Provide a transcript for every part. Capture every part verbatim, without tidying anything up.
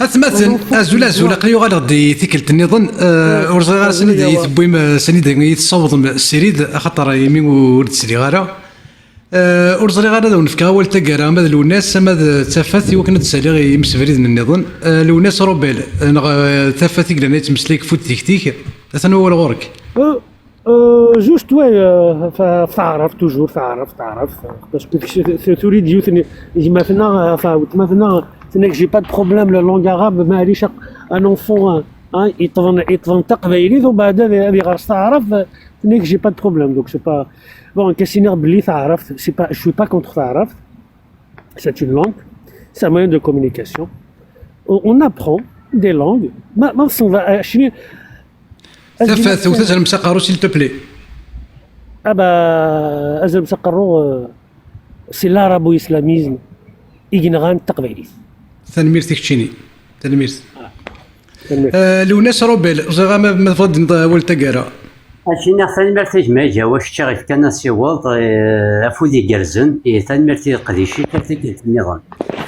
Atmaten, azul, azul, aql-i uɣaleɣ-d i tikkelt nniḍen. Eh, ur ẓriɣ ara sani d iyi-tewwim, eh, sani d iyi-tessawḍem srid, axaṭer imi ur d-sliɣ ara. Eh, ur ẓriɣ ara ad awen-fkeɣ awal taggara, ama d Lewnas, ama d Tafat, i wakken ad d-saliɣ i yimsebriden nniḍen. Eh, Lewnas Robel, eh, neɣ, eh, Tafat i yellan ad yettmeslay deg ufud tiktik, atan wawal ɣur-k. Euh, juste, ouais, euh, ف-, ف-, taɛrabt, toujours, taɛrabt, taɛrabt. Parce que c'est, c'est, tura d yiwet n gma-tneɣ, euh, enfin, weltma-tneɣ, tenna-k, j'ai pas de problème, la langue arabe, maɛlic, un enfant, hein, hein, yeṭṭfen, yeṭṭfen taqbaylit, umbeɛd ad, ad iɣer s taɛrabt, tenna-k, j'ai pas de problème, donc c'est pas, bon, nekk ad s-iniɣ belli taɛrabt, c'est pas, je suis pas contre taɛrabt, c'est une langue, c'est un moyen de communication, on, on apprend des langues, ma, ma tessneḍ, euh, acimi, Tafat, wwet azrem s aqerru, s'il te plaît. Ah bah, azrem s aqerru, euh, c'est l'arabo-islamisme i yenɣan taqbaylit. Tanemmirt i keččini. Tanemmirt. Ah, tanemmirt. Eh, Lewnas Robel, ẓriɣ ma, ma tebɣiḍ ad d-tiniḍ awal taggara. Ad k-iniɣ tanemmirt a gma Igawa, kečč i ɣ-ifkan asiweḍ, eh, afud igerrzen, eh, tanemmirt i leqdic-ik, ar tikkelt nniḍen.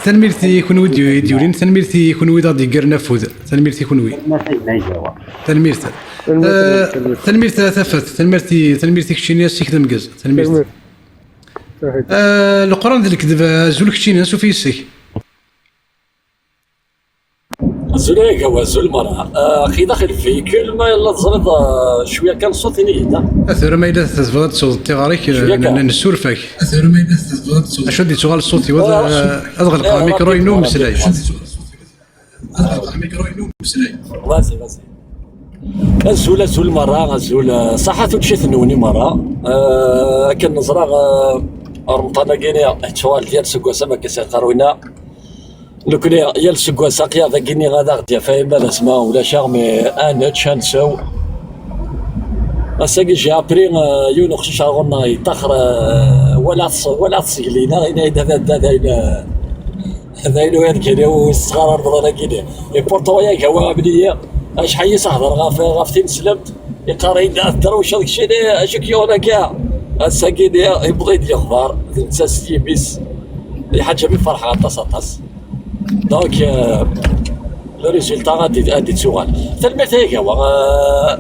Tanemmirt i kunwi d-, i d-yulin, tanemmirt i kunwi d aɣ-d-yeggaren afud, tanemmirt i kunwi. Tanemmirt a gma Igawa. Tanemmirt. Tanemmirt, eh, tanemmirt. Tanemmirt a Tafat, tanemmirt i, tanemmirt i keččini, ass-ik d ameggaz, tanemmirt. Tanemmirt. Eh, Leqran d lekdeb, azul keččini, ansuf yes-k. Azul a Igawa, azul merra. Ah, axi daxel lveyikul, ma yella teẓriḍ, ah, cwiya kan ṣṣut, ini-yi-d, ah. A tura ma yella tebɣiḍ ad tesweḍ tiɣri-k, cwiya kan. N-, nessuref-ak. A tura ma yella tebɣiḍ ad tesweḍ. Acu ad d-yettuɣal ṣṣut-iw? Ad, ah, ad ɣelqeɣ amikru-inu, meslay. Vas-y, vas-y. Azul, azul merra, azul, ah, ṣaḥat uččit-nwen i merra. Ah, akken neẓra, ah, Remḍan-agi-ni yettuɣal-d yal seg wass am akka s-yeqqar winna. Nekkni yal seg wass aql-aɣ dagi-nni ad aɣ-d-yaf iman-as ma ulac-aɣ, mais ad nečč, ad nsew. Ass-agi j'ai appris, euh, yiwen uqcic ar ɣur-neɣ yeṭṭaxer, euh, walaɣ-t, walaɣ-t seg lina, yenna-yi-d d ayen, d ayen ur yesɣar Remḍan-agi-nni. Et pourtant, yak, a wa amniya, acḥal i s-hḍereɣ ɣef, ɣef tineslemt, yeqqar-iyi-d, "Ah, tedderwceḍ keččini, acu k-yuɣen akka?" Ass-agi-nni, yewweḍ-iyi-d lexbar, d netta s yimi-s. Lḥaǧa mi ferḥeɣ aṭas, aṭas. Donc, euh, le résultat ad d-, ad d-ittuɣal. Tanemmirt a Igawa, euh,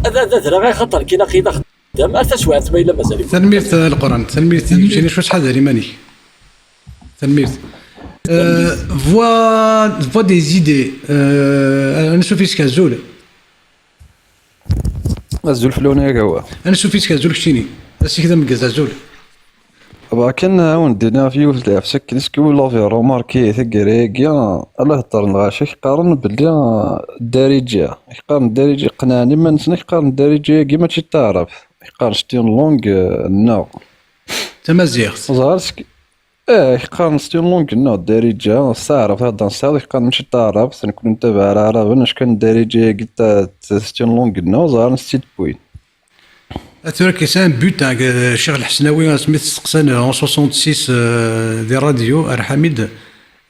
ad, ad adreɣ axaṭer kan aql-i d axeddam. Ar taswiɛt ma yella mazal-ik. Tanemmirt a Leqran, tanemmirt i keččini, cwi ttḥadar iman-ik. Tanemmirt. Euh, voix, voix des idées. Euh, ansuf yes-k, azul. Azul fell-awen a Igawa. Ansuf yes-k, azul keččini. Ass-ik d ameggaz, azul. Bɣa kan ad wen-d-iniɣ ɣef yiwet n lɛefs akken, est-ce que vous l'avez remarqué, taggara-agi, ala heddren lɣaci, ak-qqaren belli, ah, ddarija, ak-qqaren ddarija, qenɛen iman-nsen, ak-qqaren ddarija-agi mačči d taɛrabt, ak-qqaren c'est une langue, euh, nneɣ. Tamaziɣt. Ẓer, est-ce que Eh, qqaren c'est une langue nneɣ ddarija, s taɛrabt ad d-nsaɣ, qqaren mačči d taɛrabt, nekkni ur ntabaɛ ara aɛraben, acku ddarija-agi d ta-, d ta-, c'est une langue nneɣ, ẓran s-tt-id-wwin. A tura kisa un but, hein, que Ccix Lḥesnawi, asmi t-steqsan, euh, en soixante-six, euh, di rradyu, Ar Ḥamid,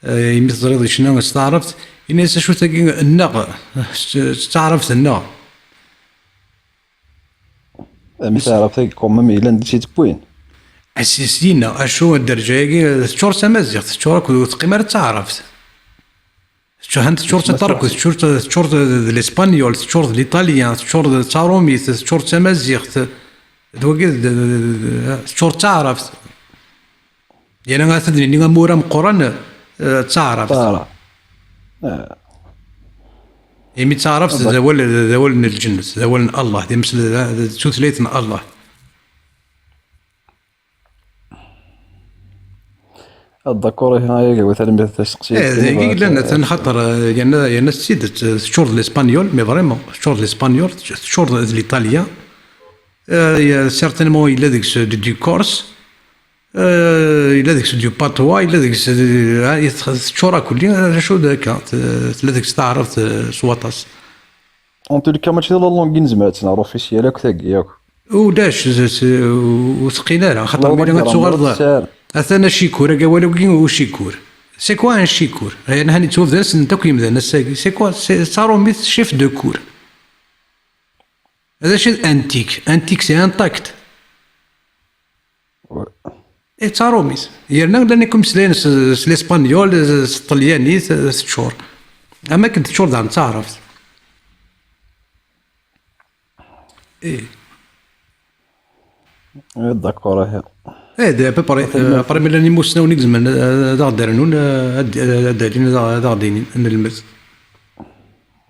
euh, imi teẓriḍ yecna s taɛrabt, ini-as acu tagi nneɣ, s, s taɛrabt nneɣ. Amek taɛrabt-agi quand même yellan d tt-id-wwin? Asis-, yenna, acu dderǧa-agi, teččur d tamaziɣt, teččur akk, ur teqqim ara d taɛrabt. Teččur, han teččur d taṭerkut, teččur, teččur d, d l'espagnol, teččur d l'italien, teččur d tarumit, teččur d tamaziɣt, d wagi d, d, d, d, teččur d taɛrabt. Yerna ad d-nini amur ameqqran, eh, d taɛrabt. Taɛrabt. Eh. Imi d taɛrabt d awal, d awal n lǧennet, d awal n Allah, d imes-, d, d tutlayt n Allah. Ah, d'accord, ih, ay, ay, tanemmirt ɣef usteqsi. Eh, dagi llan atan xaṭer, eh, yerna, yerna s tidet, eh, teččur d l'espagnol, mais vraiment, teččur d l'espagnol, teččur d l'italien, eh, certainement yella deg-s du, du corse. Eh, yella deg-s du patois, yella deg-s, eh, teččur akk-, acu d akka, t-, tella deg-s taɛrabt, eh, s waṭas. En tout cas, mačči d la langue i nezmer ad tt-nehder officiel akk tagi, akk. Ulac, z-, z-, ur teqqin ara, xaṭer mi ad tuɣaleḍ. Atan acikur, agawal-agi ucikur. C'est quoi un chicour? Ayen han yettwabdan ssnen-t akk yemdanen ass-agi. C'est quoi? C'est, d tarumit, chef de cour. D acu d antique? Antique, c'est intact. Ouais. Eh, d taṛumit. Yerna llan akk imeslayen s, s l'espagnol, s, s tṭelyanit, s teččur. Am akken teččur daɣen d taɛrabt. Eh. Eh, d'accord, eh. Eh, d, après, après, mi llan imusnawen i izemren ad, ad aɣ-d-rnun, eh, ad, ad d-alin, ad aɣ-, ad aɣ-d-inin, ad nelmed.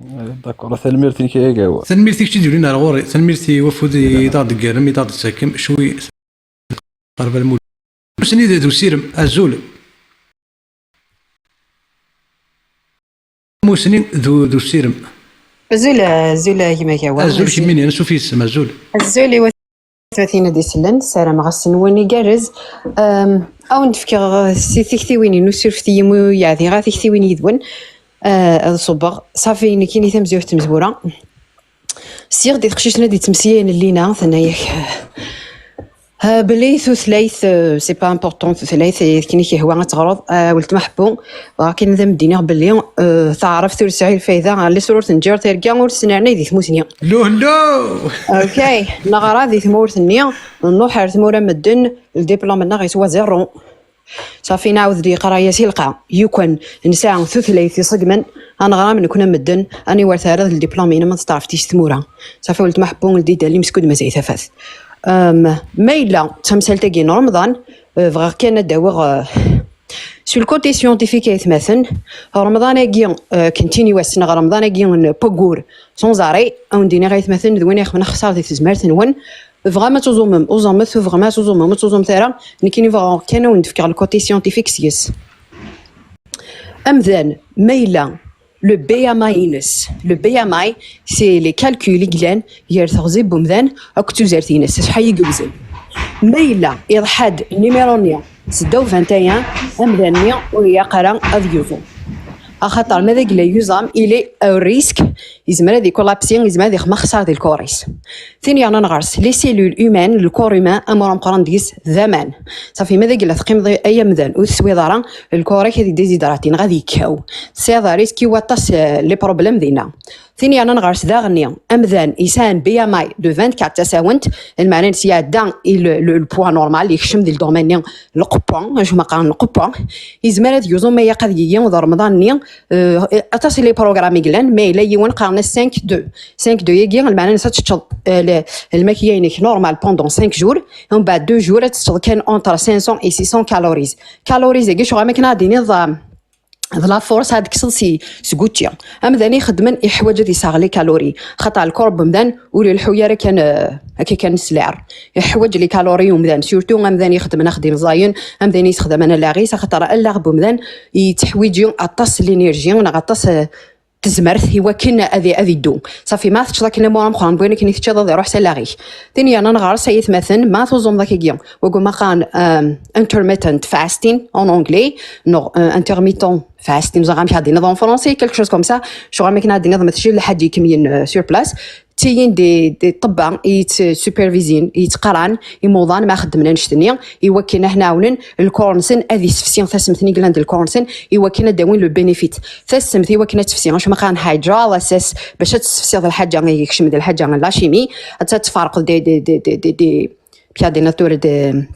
Eh, d'accord, tanemmirt i kečč i d-yulin ar ɣur-i, tanemmirt i wafud i d aɣ-d-teggarem, i d aɣ-d-tettakem, cwi, qerba lmul. Musni d, d usirem, azul. Musni d, d usirem. Azul, azul a gma Gawa. Azul kemmini, ansuf yis-m, azul. Azul i watmatin ad isellen, ssarameɣ ass-nwen igerrez. Ehm, a wen-d-fkeɣ si tiktiwin-inu, surfet-iyi mu yeɛdiɣ tiktiwin yid-wen. Eh, ad ṣubbeɣ. Ṣafi, nekkini tamezwarut n tmezwura. Sliɣ-d i teqcict-nni ad d-yettmeslayen Lina, tenna-yak, eh, belli tutlayt, eh, c'est pas important, tutlayt, eh, akken i k-yehwa ad teɣreḍ, eh, weltma Ḥebbu, bɣiɣ kan ad am-d-iniɣ belli, eh, taɛrabt ur tesɛi lfayda, les ur tenǧer tirga, ur tesnernay di tmusni. Lluh, lluh! Ok, neɣra di tmurt-nni, nruḥ ar tmura n medden, ldiplum-nneɣ yeswa zéro. Ṣafi, nɛawed-d i leqraya si lqaɛ. Yukan nesɛa tutlayt iṣeggmen, ad neɣr am nekni am medden, ad niwer tara d ldiplum-inem ad teṭṭerfeḍ si tmura. Ṣafi, weltma Ḥebbu, ldi-d alim skud mazal tafat. Em, ma yella d tamsalt-agi n Remḍan, eh, bɣiɣ kan ad d-awiɣ, eh, sur le côté scientifique, ay atmaten, Remḍan-agi, eh, continuous, neɣ Remḍan-agi n waggur, sans arrêt, a wen-d-iniɣ, ay atmaten, d win ixedmen axessar di tezmert-nwen, Tebɣam ad tuẓumem, uẓumet, ur tebɣam ad tuẓumem, ur tuẓumet ara. Nekkini bɣiɣ kan ad wen-d-fkeɣ le côté scientifique seg-s. Amdan, ma yella le B M I-ines, le B M I, c'est les calculs i yellan gar teɣzi n wemdan akked tuzert-ines, acḥal i yewzen. Ma yella iḍḥa-d numéro-nni seddaw vingt et un, amdan-nni ur ilaq ara ad yuẓum. Axaṭer ma d agla yuẓam, il est au risque, yezmer ad ikulapsi, yezmer ad ixdem axessar di lkor-is. Tin yernan ɣer-s, les cellules humaines, le corps humain, amur ameqqran deg-s d aman. Ṣafi, ma d agla teqqimeḍ ay amdan, ur teswiḍ ara, lkor-ik ad idésidrati, neɣ ad yekkaw. Tesɛiḍ risque i waṭas, eh, les problèmes dinna. Tin yernan ɣer-s daɣenni, amdan yesɛan B M I de vingt-quatre tasawent, lmeɛna-ines iɛedda i le, le, le poids normal, yekcem di ldomaine-nni n lqewwa, acu ma qqaren lqewwa, yezmer ad yuẓum ma ilaq ad yili d Remḍan-nni, eh, aṭas n les programmes i yellan, ma yella yiwen qqaren-as cinq deux. Cinq deux-agi, lmeɛna-ines ad teččeḍ, eh, le, lmakya-inek normal pendant cinq jours, umbeɛd deux jours ad teččeḍ kan entre cinq cents et six cents calories. Calories-agi, ccɣel am akken ad d-tiniḍ, eh, d la force ad tekkseḍ si, seg učči. Amdan ixeddmen iḥwaǧ ad iseɣ les calories, xaṭer lkor n umdan ur ileḥḥu ara kan, eh, akka kan s lɛer. Iḥwaǧ les calories umdan, surtout amdan ixeddmen axeddim ẓayen, amdan yessexdamen allaɣ-is, axaṭer allaɣ n umdan yetteḥwiǧi aṭas n l'énergie, neɣ aṭas, eh, tezmert i wakken ad, ad iddu. Ṣafi, ma teččeḍ akken amur ameqqran n wayen akken i teččiḍ ad iruḥ s allaɣ-ik. Tin yernan ɣer-s ay atmaten, ma tuẓumeḍ akkagi, waggu ma qqaren, um, intermittent fasting en anglais, neɣ, uh, intermittent fasting, ẓer amek ad d-tiniḍ en français, quelque chose comme ça, ccɣel am akken ad d-tiniḍ ma teččiḍ lḥaǧa ikemyen, uh, sur place. Ttinin des, des ṭṭebba i yettsupervizin, i yettqaran imuḍan ma xeddmen annect-nni, i wakken ad ten-ɛawnen lkor-nsen ad issefsi tasemt-nni yellan di lkor-nsen, i wakken ad d-awin le bénéfice. Tasemt i wakken ad tefsi, acu ma qqaren hydrolysis, bac ad tessefsiḍ lḥaǧa i yekcem d lḥaǧa n la chimie, ad tt-, ad tferqeḍ des, des, des, des, des, des, bya des natures de,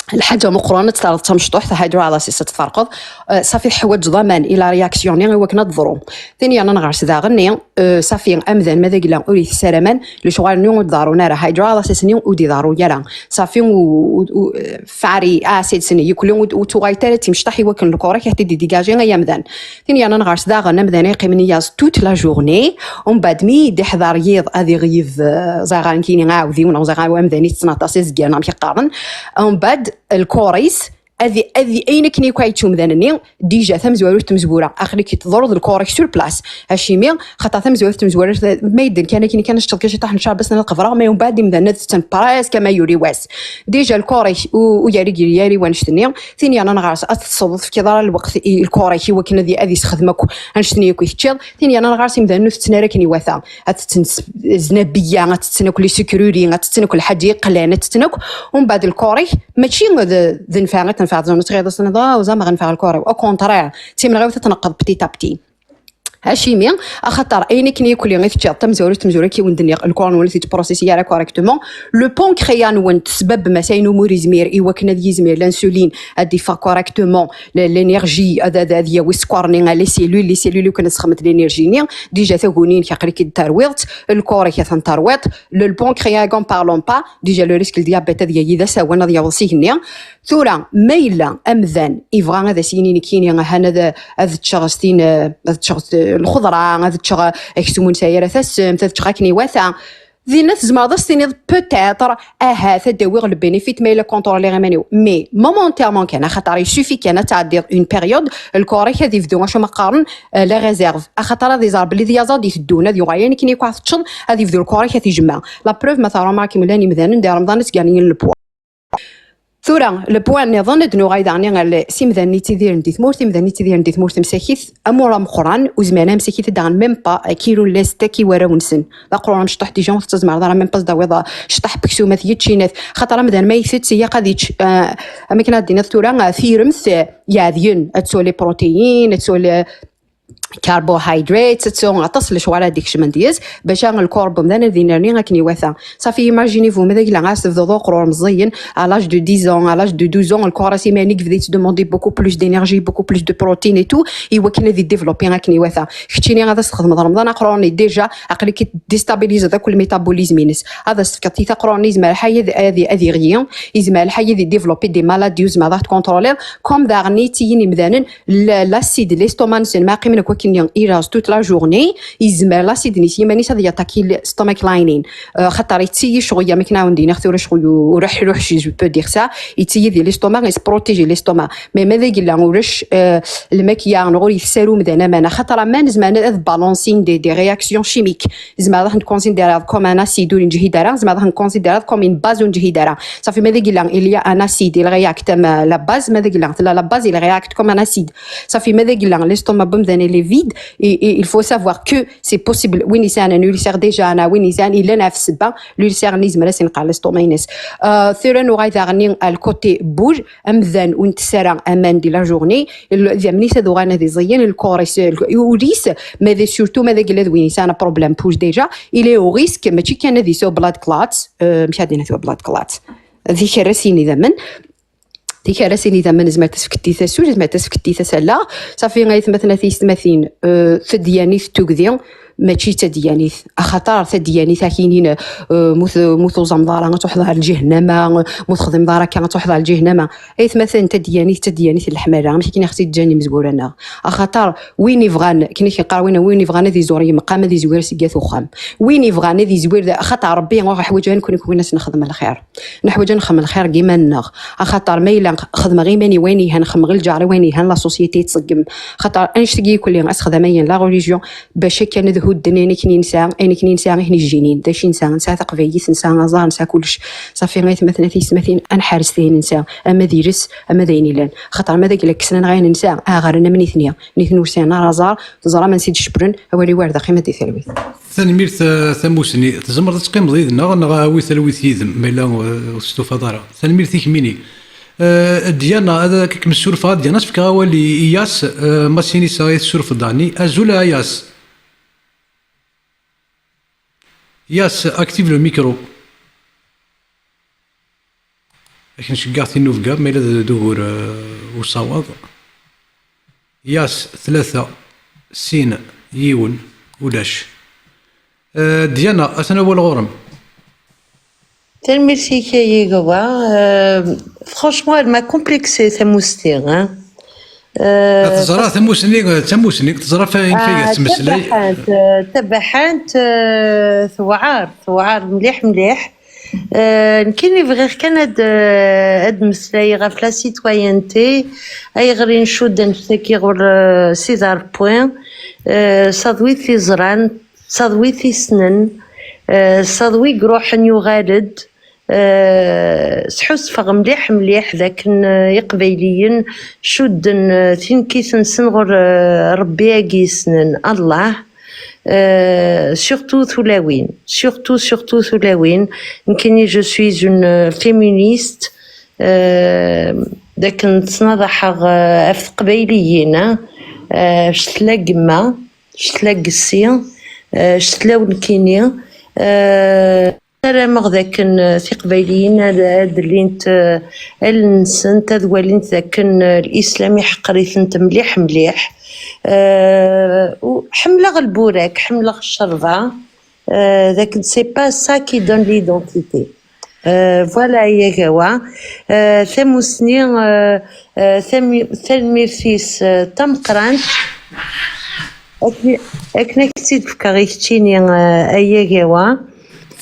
lḥaǧa meqqren ad tt-terreḍ d tamecṭuḥt, hydrolysis ad tferqeḍ. Eh, ṣafi, teḥwaǧeḍ aman i la réaction-nni i wakken ad teḍru. Tin yernan ɣer-s daɣenni, eh, ṣafi, amdan ma d agla ur itess ara aman, lecɣal-nni ur d-ḍerrun ara, hydrolysis-nni ur d-iḍerru ara. Ṣafi, u, u, u, fatty acids-nni, yekli ur, ur tuɣal ara d timecṭaḥ i wakken lkor-ik ad t-id-idigaji ay amdan. Tin yernan ɣer-s daɣen, amdan ay yeqqimen yaẓ toute la journée, umbeɛd mi d-iḥḍer yiḍ ad iɣyeb, eh, ẓer nekkini aɛudiw, neɣ ẓer amdan itetten aṭas azeggan, amek i qqaren, umbeɛd lkor-is ad, ad, ayen akken akk ay yečč umdan-nni, déjà tamezwarut n tmezwura, aql-ik tḍerruḍ lkor-ik sur place. Acimi? Xaṭer tamezwarut n tmezwura, ma yedden kan akken kan, ad teččeḍ kan ciṭaḥ n carbas, ad qebreɣ, ma umbeɛd imdanen ad tetten presque ama yuli wass. Déjà lkor-ik u, u yerri yari wannect-nni, tin yernan ɣer-s ad teṭṭseḍ, ur tefkiḍ ara lweqt i lkor-ik i wakken ad, ad yessexdem akk annect-nni akk i teččiḍ, tin yernan ɣer-s imdanen ur tetten ara akken iwata. Ad tetten s-, znabiyya, ad tetten akk les sucreries, ad tetten akk lḥaǧa yeqlan, ad tetten akk. Umbeɛd lkor-ik, mačči d, d nnfeɛ i tenfeɛ, tẓewneḍ tɣiḍ-as, tenniḍ, "Ah, uẓameɣ nfeɛ lkor-iw." Au contraire, d timenɣiwt ad tneqqeḍ petit à petit. Acimi? Axaṭer ayen akken yakli i teččiḍ tamezwarut, tamezwarut i wen-d-nniɣ, lkor-nwen ur t-yettprocessi ara correctement, le pancréas-nwen tesbabbem-as ayen umi ur izmir i wakken ad yizmir l'insuline ad d-iffeɣ correctement, l-, l'énergie, ad, ad, ad yawi sskeṛ-nni ɣer les cellules, les cellules i wakken ad sexdment l'énergie-nni. Déjà taguni-inek aql-ik-id terwiḍ-tt, lkor-ik atan terwiḍ-t, le, le pancréas en parlant pas, déjà le risque le diabète ad yagi d asawen ad yaweḍ s igenni. Tura, ma yella amdan ibɣa ad as-yini nekkini ahan ad, ad ččeɣ s tin, ad ččeɣ s-, lxeḍra, ad ččeɣ aksum ur nesɛi ara tasemt, ad ččeɣ akken iwata, dinna tzemreḍ ad s-tiniḍ peut-être ahat ad d-awiɣ le bénéfice ma yella contrôliɣ iman-iw. Mais momentairement kan, axaṭer il suffit kan ad tɛeddiḍ une période, lkor-ik ad ibdu acu ma qqaren, euh, les réserves. Axaṭer ad iẓer belli d yaẓ ad iteddun, ad yuɣal ayen akken yakk ad teččeḍ, ad ibdu lkor-ik ad t-ijemmeɛ. La preuve, ma teɛrum akken llan imdanen di Remḍan ad sganyen le poids. Tura, le point nniḍen, ad nuɣal daɣen ɣer s imdanen yettidiren di tmurt, imdanen yettidiren di tmurt msakit, amur ameqqran, ur zmiren ara msakit ad d-aɣen même pas kilo n lastèque i warraw-nsen. D aqrur amecṭuḥ déjà, ur tettazmreḍ ara même pas ad d-tawiḍ cṭaḥ n weksum ad t-yečč, inat. Xaṭer amdan ma itett, ilaq ad yečč, euh, am akken ad d-tiniḍ tura, euh, tiremt, euh, yeɛedyen, ad ttu les protéines, ad ttu les carbohydrates, ad ttu aṭas n lecɣal ad d-ikecmen deg-s, bac lkor n umdan ad inerni akken iwata. Safi, imaginez-vous, ma d agla as tebduḍ uqrur meẓẓiyen, à l'âge de dix ans, à l'âge de douze ans, lkor-as iman-ik bda yettdemandi beaucoup plus d'énergie, beaucoup plus de protéines et tout, i wakken ad idéveloppé akken iwata. Keččini ad as-txedmeḍ Remḍan aqrur-nni, déjà aql-ik déstabiliseḍ akk le métabolisme-ines. Ad as-tefkeḍ tiyita aqrur-nni, yezmer lḥal ad, ad, ad iɣli, yezmer lḥal ad idéveloppé des maladies ur tezmireḍ ad t-tcontrôliḍ, comme daɣen i ttiyin imdanen, l-, l'acide, l'estomac-nsen, ma qqimen akk akken i rase toute la journée, yezmer l'acide-nni s yiman-is ad yattaqué le stomach lining. Euh, xaṭer yetti-yi ccɣel, am akken ad wen-d-iniɣ tura ccɣel u-, ureḥluḥ, je peux dire ça, yetti-yi di l'estomac, yettprotégi l'estomac. Mais ma d agla ulac, euh, lmakya, neɣ ur yetess ara umdan aman, axaṭer aman zemren ad balansin des, des réactions chimiques. Zemreɣ ad ten-considéreɣ comme un acide ur neǧhid ara, zemreɣ ad ten-considéreɣ comme une base ur neǧhid ara. Safi, ma d agla, il y a un acide, il réacte, euh, la base, ma d agla, tella la base, il réacte comme un acide. Safi, ma d agla, l'estomac n umdan il est vide, et, et il faut savoir que c'est possible, win yesɛan un ulcère déjà, neɣ win yesɛan, yellan ɣef ssebba, l'ulcère-nni yezmer ad s-inqer l'estomac-ines. Euh, tura nuɣal daɣen ar le côté bouge, amdan ur nettess ara aman di la journée, il-, idammen-is ad uɣalen ad iẓeyyen, lkor-is, l-, ul-is, ma d, surtout ma d agla d win yesɛan problème bouge déjà, il est au risque, mačči kan ad yesɛu blood clots, euh, amek ad d-nini blood clots? Tikerrasin idammen. Tikerrasin idammen, zemrent ad s-fkent tasa, zemrent ad s-fkent tasa. Safi, ay atmaten, a tiyessetmatin, euh, tadyanit n tugdi, mačči d tadyanit. Axaṭer tadyanit, akinin, euh, mu t-, mu tuẓameḍ ara, ad truḥeḍ ɣer lǧihnama, mu texdimeḍ ara akka, ad truḥeḍ ɣer lǧihnama. Ay atmaten, tadyanit, tadyanit n leḥmala, amek akken i ɣ-tt-id-ǧǧan imezwura-nneɣ. Axaṭer win ibɣan, akken i k-yeqqar win, win ibɣan ad iẓur yemqam, ad izwir seg at uxxam. Win ibɣan ad izwir, axaṭer Ṛebbi ur ɣ-iḥwaǧ ara nekkni, nekkni ad s-nexdem lxir. Neḥwaǧ ad nexdem lxir deg iman-nneɣ. Axaṭer ma yella xedmeɣ iman-iw ayen yelhan, xedmeɣ i lǧar-iw ayen yelhan, la société yettṣeggem. Axaṭer annect-agi ikkelli, asexdam-agi n la religion, bac akken ad hudden ayen akken i nesɛa, ayen akken i nesɛa i ten-ijjinin. D acu i nesɛa? Nesɛa taqbaylit, nesɛa aẓar, nesɛa kullec. Safi, ay atmaten, a tiyessetmatin, ad nḥerz ayen nesɛa, ama d iles, ama d ayen illan. Axaṭer ma d agla kksen-aneɣ ayen nesɛa, aɣ-rren am nitni. Nitni ur sɛin ara aẓar, teẓram ansi d-cebbren, awal-iw ar daqi ma di talwit. Tanemmirt, eh, tamusni. Tzemreḍ ad teqqimeḍ yid-neɣ neɣ awi talwit yid-m, ma yella, eh, ur testufaḍ ara. Tanemmirt i kemmini. Eh, Diana, ad ak-kem-ssurfeɣ, a Diana, ad s-fkeɣ awal i, i Yas, eh, ma s-ini-as ad iyi-tessurfeḍ daɣen. Azul a Yas. Yas, active le micro. Ad k-nceggeɛ tinubga, ma yella d, d ugur, eh, usawaḍ. Yas, tlata, sin, yiwen, ulac. Eh, Diana, atan awal ɣur-m. Tanemmirt-ik a Yehwa. Euh, franchement, elle m'a complexé, tamusni, hein. Euh, teẓra tamusni, d tamusni, teẓra f-, ayen f-, ah, tettmeslay. Tabaḥant, euh, tabaḥant, euh, tewɛer, tewɛer mliḥ, mliḥ. Euh, nekkini bɣiɣ kan ad, euh, ad d-meslayeɣ ɣef la citoyenneté, ayɣer i ncudd anect-agi ɣur, euh, Sidi Ṛebbi, euh, saḍ wid t-iẓran, saḍ wid t-issnen, euh, saḍ wi iruḥen yuɣal-d, euh, sḥusfeɣ mliḥ, mliḥ d akken, euh, Iqbayliyen cudden, euh, tinekkit-nsen ɣur, euh, Ṛebbi-agi yessnen, Allah. Euh, surtout tulawin, surtout, surtout tulawin. Nekkini, je suis une, euh, féministe, euh, d akken ttnaḍaḥeɣ, euh, ɣef teqbayliyin, hein, euh, ɣef tlagma, ccetla n yessi, eh, ccetla n nekkini, eh, ssarameɣ d akken, eh, tiqbayliyin ad, ad llint, eh, allen-nsent, ad walint d akken, eh, lislam iḥeqer-itent mliḥ mliḥ. Eh, u-, ḥemmleɣ lburak, ḥemmleɣ ccerba. Euh, donc, c'est pas ça qui donne l'identité. Euh, voilà, Yagawa. Euh, tamusni, euh, euh, tami-, tanmirt-is, euh, tameqqrant. Akken, akken ad k-tt-id-fkeɣ i keččini, euh, a Yagawa.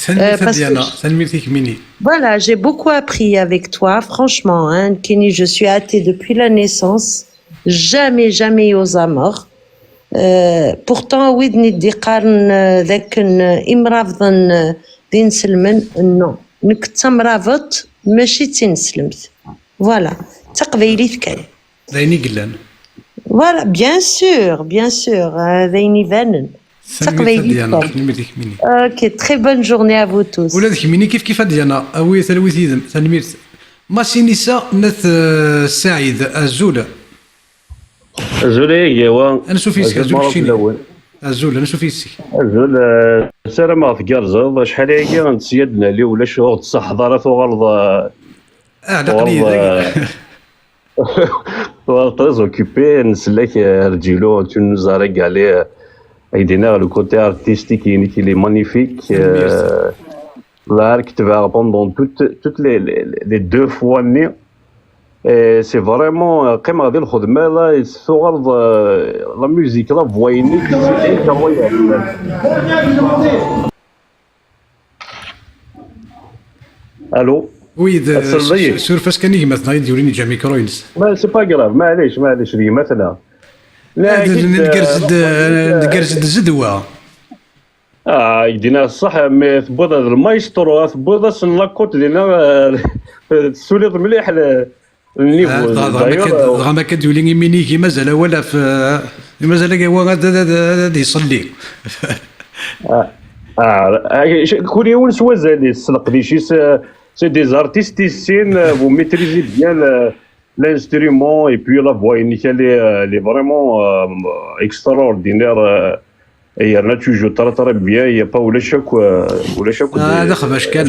Euh, parce que je- Tanemmirt-ik, Mini. Voilà, j'ai beaucoup appris avec toi, franchement, hein, Kini, je suis athée depuis la naissance. Jamais, jamais aux amours. Euh, pourtant, wid i d-iqqaren, euh, d akken, euh, imrabḍen, euh, d inselmen, non. Nekk d tamrabeḍt, mačči d tineslemt. Voilà. D taqbaylit kan. D ayen i yellan. Voilà, bien sûr, bien sûr, euh, d ayen ibanen. D taqbaylit kan. Tanemmirt-ik, Mini. Ok, très bonne journée à vous tous. Ula d kemmini kif kif, a Diana, awi talwit yid-m, tanemmirt. Masinisa n At, euh, Saɛid, azul. Azul a Yagawa. Ansuf yes-k, azul keččini. Azul, ansuf yes-k. Azul, eh, ssarameɣ tgerrzeḍ. Acḥal ayagi netta ad nali, ulac, ur d-tṣaḥeḍ ara, tuɣaleḍ, eh, Ah, d aqli tuɣaleḍ, eh, tuɣaleḍ très occupé. Nsellek, eh, Rǧilu, tu nous as régalé, eh, avec des nerfs, le côté artistique, il, il est magnifique. Merci. Eh, là, tu vas répondre dans toutes, toutes les, les, les deux fois. Et c'est vraiment, euh, qqimeɣ di lxedma, là, et tuɣaleḍ, euh, la musique, la voix-inek, c'est incroyable. Allô? Oui, d- Ad tselled-iyi? Suref-as kan i gma-tneɣ i d-yulin yeǧǧa amikru-ines. Ma, c'est pas grave, maɛlic, maɛlic, d gma-tneɣ. Ah, d- d- Ngerz-d, ngerz-d zedwa. Ah, i k-d-iniɣ ṣṣeḥ, mi tewwiḍ d lmaestro, tewwiḍ-asen la cote dinna, eh, tessuliḍ mliḥ le, le niveau. Ah, dɣa, dɣa ma D'ailleurs, kad-, euh, dɣa ma kad yuli imini-gi, mazal awal ɣef, eh, mazal agi awal ad, ad, ad, ad iṣelli. Ah, ah, kul yiwen s wazal-is, s leqdic-is, euh, c'est des artistes ici, euh, vous maîtrisez bien le, l'instrument et puis la voix, elle est, elle est vraiment, euh, extraordinaire, euh, et yerna tu joues très, très bien, il y a pas ulac akk, euh, ulac akk Ah, des- d axbac kan.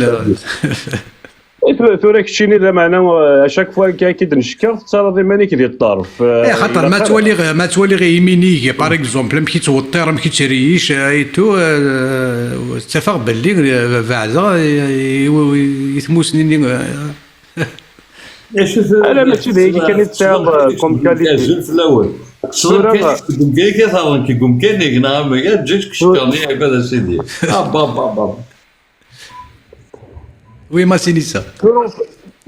Et tura, tura keččini, lameɛna, euh, à chaque fois akka i d-neckeɣ, tettarraḍ iman-ik di ṭṭerf. Euh, Eh, xaṭer ilaq ma ara- twaliɣ, ma twaliɣ imini-gi, par exemple, amek yettweṭṭir, amek yettriyec, eh, et tout, eh, ttafeɣ belli, eh, beɛdeɣ, eh, i, i, i tmusni-nni, eh. Ala, mačči d ayagi kan i tesɛiḍ, euh, comme qualité. Azul fell-awen. Qesden Tura- kan deg umkan i tt-ɣren, deg umkan-ik, neɣ amagad, ǧǧiǧ keckerni, ɛibad a sidi. Ah, ba, ba, ba. Oui, Masinisa.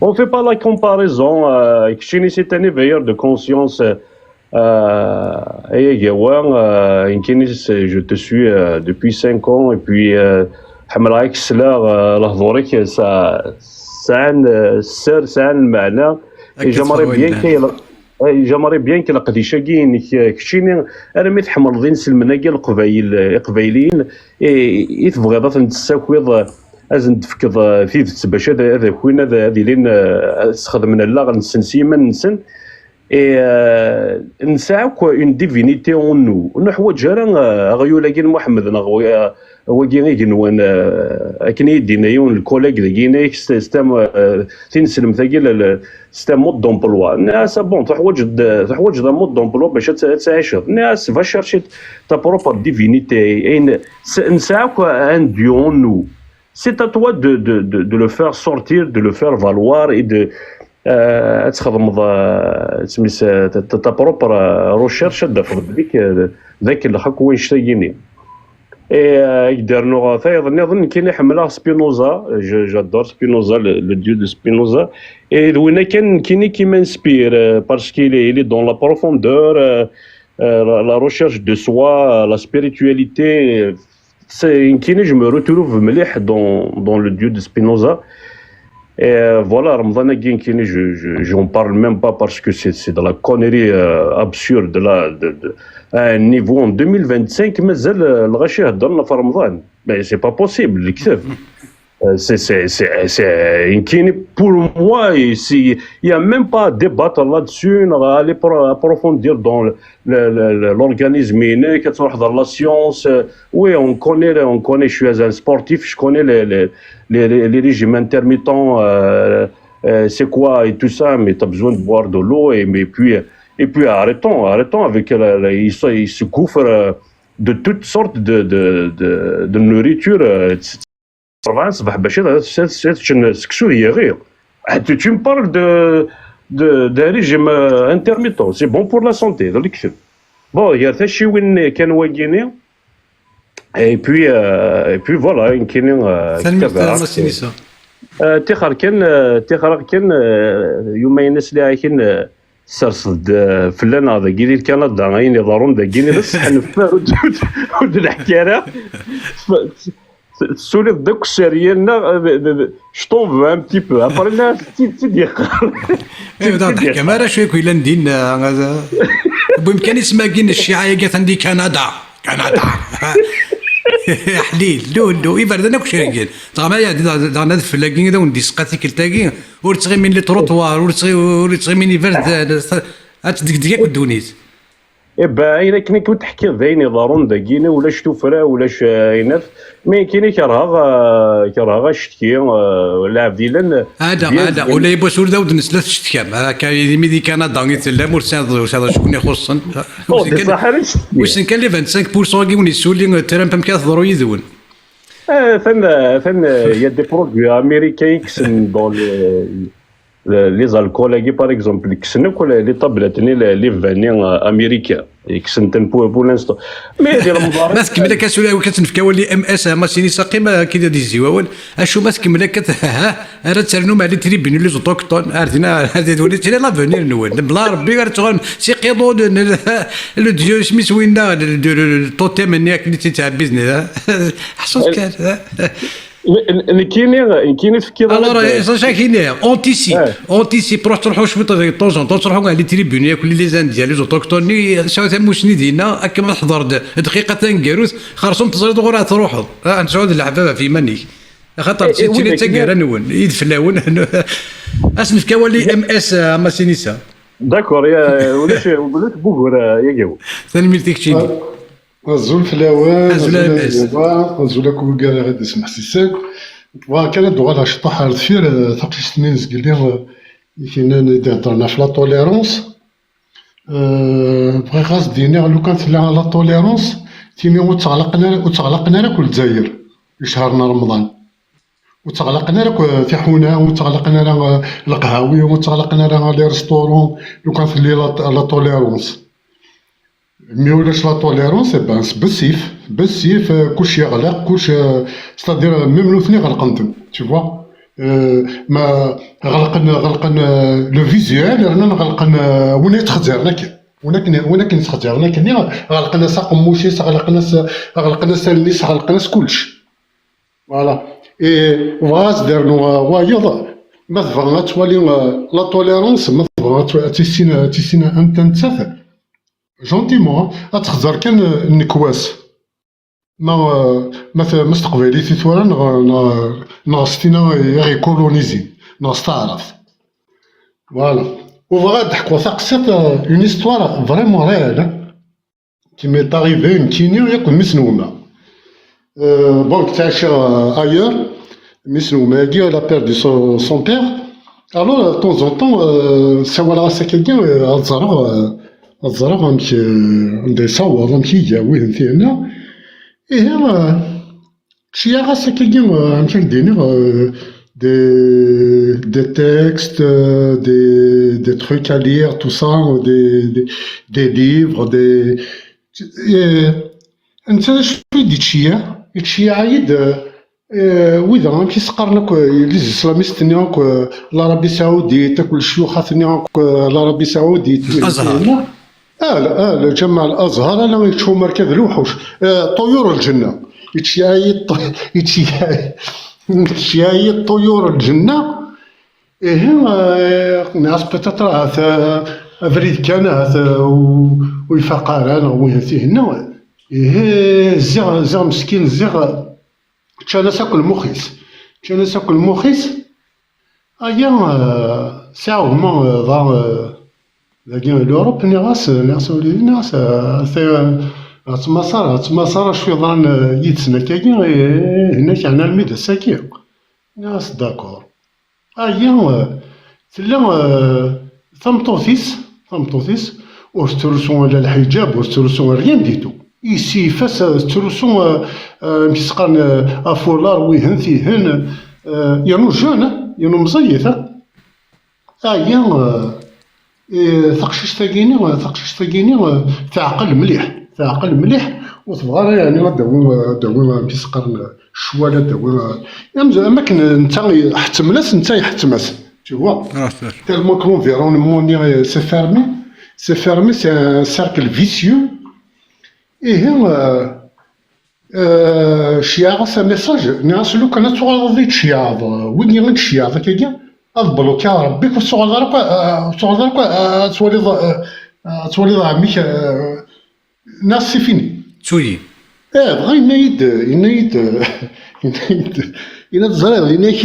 On fait pas la comparaison. Euh, keččini, c'est un éveilleur de conscience. Euh, ay agawa, euh, nekkini, c'est- je te suis, euh, depuis cinq ans, et puis, euh, ḥemmleɣ ad k-sleɣ, euh, lehdur-ik, sa-, sɛan, euh, sser, sɛan lmeɛna. Et j'aimerais bien que, euh, j'aimerais bien que leqdic-agi-inek, euh, keččini, armi tḥemmleḍ inselmen-agi leqbayel, iqbayliyen, i, i tebɣiḍ ad ten-tessakiḍ, ad sen-d-tefkeḍ, eh, tidet bac ad, ad akin, ad, ad ilin, eh, ad sxedmen allaɣ-nsen s yiman-nsen. Et, eh, nesɛa akk une divinité en nous. Ur neḥwaǧ ara, eh, aɣyul-agi n Muḥemmed neɣ wa-, wagi igenwan, eh, akken i yi-d-yenna yiwen lkulag dagi, yenna-yak s, s tam-, eh, tineslemt-agi, la, la, c'est un mode d'emploi. Nniɣ-as, ah bon, teḥwaǧeḍ, teḥwaǧeḍ un mode d'emploi bac ad, ad tɛiceḍ. Nniɣ-as, va chercher ta propre divinité. Et n-, s-, nesɛa akk un dieu en nous. C'est à toi de, de, de, de le faire sortir, de le faire valoir et de, euh, ad txedmeḍ, euh, isem-is, euh, ta, ta, ta propre, euh, recherche, ad d-tafeḍ belli k-, d akellex akk wannect-agi-nni. Et, euh, ad k-d-rnuɣ tayeḍ nniḍen, nekkini ḥemmleɣ Spinoza, je, j'adore Spinoza, le, le dieu de Spinoza. Et d winna kan nekkini qui m'inspire, euh, parce qu'il est, il est dans la profondeur, euh, euh, la, la recherche de soi, la spiritualité. C'est, nekkini, je me retrouve mliḥ dans, dans le dieu de Spinoza. Et, euh, voilà, Ramḍan-agi, nekkini, je, je, j'en parle même pas parce que c'est, c'est de la connerie, euh, absurde, là, de, de, à un niveau en deux mille vingt-cinq, mazal, euh, lɣaci heddren ɣef Ramḍan. Mais c'est pas possible, lekdeb. Euh, c'est, c'est, c'est, c'est, euh, une kini, pour moi, il n'y a même pas à débattre là-dessus, on va aller pro- approfondir dans le- le- le- le- l'organisme inné, qu'est-ce que la science. Euh, oui, on connaît, on connaît, je suis un sportif, je connais les, les, les, les- les régimes intermittents, euh, euh, c'est quoi et tout ça, mais tu as besoin de boire de l'eau, et, mais puis, et puis arrêtons, arrêtons avec, la- la- ils, se- ils se gouffrent euh, de toutes sortes de, de, de, de nourriture, euh, et cetera. Rebɛa ṣṣbeḥ bac ad teččen seksu d yiɣi. Ah, tu, tu me parles de, de, d'un régime euh, intermittent, c'est bon pour la santé, d lekdeb. Bon, gar tacciwin kan wagini, et puis, euh, et puis voilà, nekkini euh, Tanemmirt a ktabeɣ. Masinisa. Euh, tixer kan, euh, tixer kan, euh, yuma inas li akin, euh, sers-d euh, fell-aneɣ dagi di Kanada, ayen iḍerrun dagi d ṣṣeḥ, neffer ur d- ur d-neḥki ara. Tessuliḍ-d akk sserya-nneɣ, euh, de- de- de- je tombe un petit peu. Après, là, c'est c'est dire. Eh, da teḥkam ara acu yakk yellan din. Bwim kan isem-agi n cciɛa-agi atan di Kanada. Kanada. Ḥlil, lulu, iberdan akk cergen. Dɣa ma yeɛdi daɣen adfel-agi ad awen-d-isqat tikkelt-agi, ur ttɣimin les trottoirs, ur ttɣi- ur ttɣimin iberdan, ad tdegdeg akk ddunit. Iba ayen akken i ken-teḥkiḍ d ayen iḍerrun dagini, ulac tuffra, ulac euh, ayen af. Mais nekkini kerheɣ, euh, kerheɣ acetki, euh, lɛebd yellan. Ada, ada, ula yiwwas ur d awd-nnes la tectkam. Akka imi di Kanada i tellam, ur tesɛiḍ ur tesɛiḍ acku ixuṣṣen. Oh, c'est ça, ḥareǧ. Wissen kan les vingt-cinq pour cent agi wen-yessuli Trump amek ara teḍru yid-wen. Euh, atan, euh, atan, euh, il y a des produits américains qui sont dans le, le- les alcools, par exemple, qui sont quoi, les, les tablettes, les, les vanilles euh, américains, et qui sont pour, pour l'instant. Mais di Remḍan, Ma tkemmel akka sula awi kan tnefka wali M S a Masinisa qim akin ad yezzi wawal. Acu ma tkemmel akka ha ara ternu ma les tribunaux les autochtones ar dina ar dina wali tili l'avenir nwen. Bla Rebbi ara tuɣalem si qiḍun le dieu isem-is winna le totem-nni akken i tt-ittɛebbiden. Ḥṣut kan. Nekkini, nekkini tefkiḍ. Alors, ça, ça, qui est, on anticipe. On anticipe, proche de temps en temps, on les tribunaux, les Indiens, les autochtones, ça, c'est mouchni dina, à que ma حضر دقيقة تنقروث، خرصهم تزرد غرا تروحوا. آه، نسعود الحبابة في مني. خاطر تسيتيني تنقر نون يد فلاون. اسم في كوالي M S a Masinisa. D'accord, ulac ulac bugur. Yagaw. Tanemmirt-ik. Azul fell-awen. Azul a M S. Azul akk wigad ara d-ismeḥsisen. Bɣiɣ kan ad d-uɣaleɣ ciṭuḥ ar deffir, eh, taqcict-nni n zgelli, eh, i k-yennan i d-iheddren ɣef la tolérance. Eh, bɣiɣ ad s-d-iniɣ lukan tella la tolérance, timi ur ttɣlaqen ara, ur ttɣlaqen ara akk Lezzayer ichar n Remḍan. Ur ttɣlaqen ara akk tiḥuna, ur ttɣlaqen ara, eh, leqhawi, ur ttɣlaqen ara les restaurants, lukan telli la, la tolérance. Mi ulac la tolérance, eh ben, c'est bessif, bessif, eh, kuc yeɣleq, kuc, eh, c'est-à-dire, eh, même nutni ɣelqen-ten, tu vois. Eh, ma ɣelqen, ɣelqen, eh, le visuel, rnan ɣelqen, eh, win yettxezzaren akken. Win akken, win akken yettxezzaren akken, ɣelqen-as aqemmuc-is, ɣelqen-as, ɣelqen-as allen-is, ɣelqen-as kullec. Voilà. Et bɣiɣ ad s-d-rnuɣ, eh, wayeḍ, ma tebɣa ad twali, eh, la tolérance, ma tebɣa ad twa-, ad tissin, ad tissin anta nettat. Gentiment, ad txezzer kan, eh, nnekwa-s. Ma, eh, ma t-, ma s teqbaylit i tura, neɣ, neɣ, neɣ s tina i aɣ-ikolonizin, neɣ s taɛrabt. Voilà. U bɣiɣ ad d-ḥkuɣ taqsiṭ, eh, une histoire vraiment réelle, hein, qui m'est arrivée, nekkini, yakk d mmi-s n wemma. Euh, bon, ttɛiceɣ, euh, ailleurs. Mmi-s n wemma-agi, elle a perdu son, son père. Alors, de temps en temps, euh, sawaleɣ-as akkagi, euh, ad ẓreɣ, euh, ad ẓreɣ amek, euh, anda yessaweḍ, amek iga, wihin tihenna. Ihi, euh, ttceyyiɛeɣ-as akkagi, euh, amek ad k-d-iniɣ, euh, des, des textes, euh, des, des trucs à lire, tout ça, euh, des, des, des livres, des, euh, netta d acu i d-ittceyyiɛ? Ittceyyiɛ-iyi-d, euh, Eh, wid amek i s-qqaren akk, eh, les islamistes-nni akk, eh, l'Arabie Saoudite, akk lecyuxat-nni akk, eh, l'Arabie Saoudite. Azhar. Ah, la, ah, la, Jamaa Azhar, ala, yečča umerka d lewḥuc. Eh, طيور الجنة. Ittceyyiɛ-iyi ṭ-, ittceyyiɛ-, ittceyyiɛ-iyi طيور الجنة. Ihi, eh, nniɣ-as peut-être ahat, eh, abrid kan ahat, eh, ur, ur ifaq ara, neɣ wihin tihenna. Ihi, ziɣ, ziɣ meskin, ziɣ, ččan-as akk lmux-is. Ččan-as akk lmux-is. Aya, eh, sɛiɣ gma, eh, dɣa, eh, dagi l'Europe, nniɣ-as, nniɣ-as a Wlidi, nniɣ-as, eh, ata, eh, ttmaṣar, ttmaṣar acu yeḍran, eh, yid-sen akkagi, eh, hennak ɛni almi d ass-agi. Nniɣ-as d'accord. Aya, eh, tella, eh, tameṭṭut-is, tameṭṭut-is ur tettrusu la lḥiǧab, ur tettrusu rien du tout. Yessif-as, eh, tettrusu, eh, eh, amek i s-qqaren, eh, afular, wihen, tihen, eh, yernu jeune, eh, yernu meẓẓiyet, eh. Aya, eh, eh, taqcict-agi-ni, eh, taqcict-agi-ni, eh, teɛqel mliḥ, teɛqel mliḥ, ur tebɣa ara, yeɛni, ad d-tawi, eh, ad d-tawi, eh, amek i s-qqaren, eh, ccwal, ad d-tawi, eh, am, am akken netta iḥettem-as, netta iḥettem-as. Tu vois? Ah, c'est Tellement que l'environnement-nni, eh, c'est fermé, c'est fermé, c'est un cercle vicieux. Ihi, eh, eh, ceyyɛeɣ-as un message, nniɣ-as lukan ad tuɣaleḍ ad yi-d-tceyyɛeḍ, eh, wigi i d-tceyyɛeḍ akkagi, ad blokkiɣ Rebbi-k, ur tettuɣaleḍ ara akk, eh, ur tettuɣaleḍ ara akk, eh, ad twaliḍ, eh, eh, ad twaliḍ ɛemmi-k, eh, nniɣ-as c'est fini. Ttu-yi. Eh, dɣa yenna-yi-d, yenna-yi-d, yenna-yi-d, yenna-d ẓriɣ, yenna-k,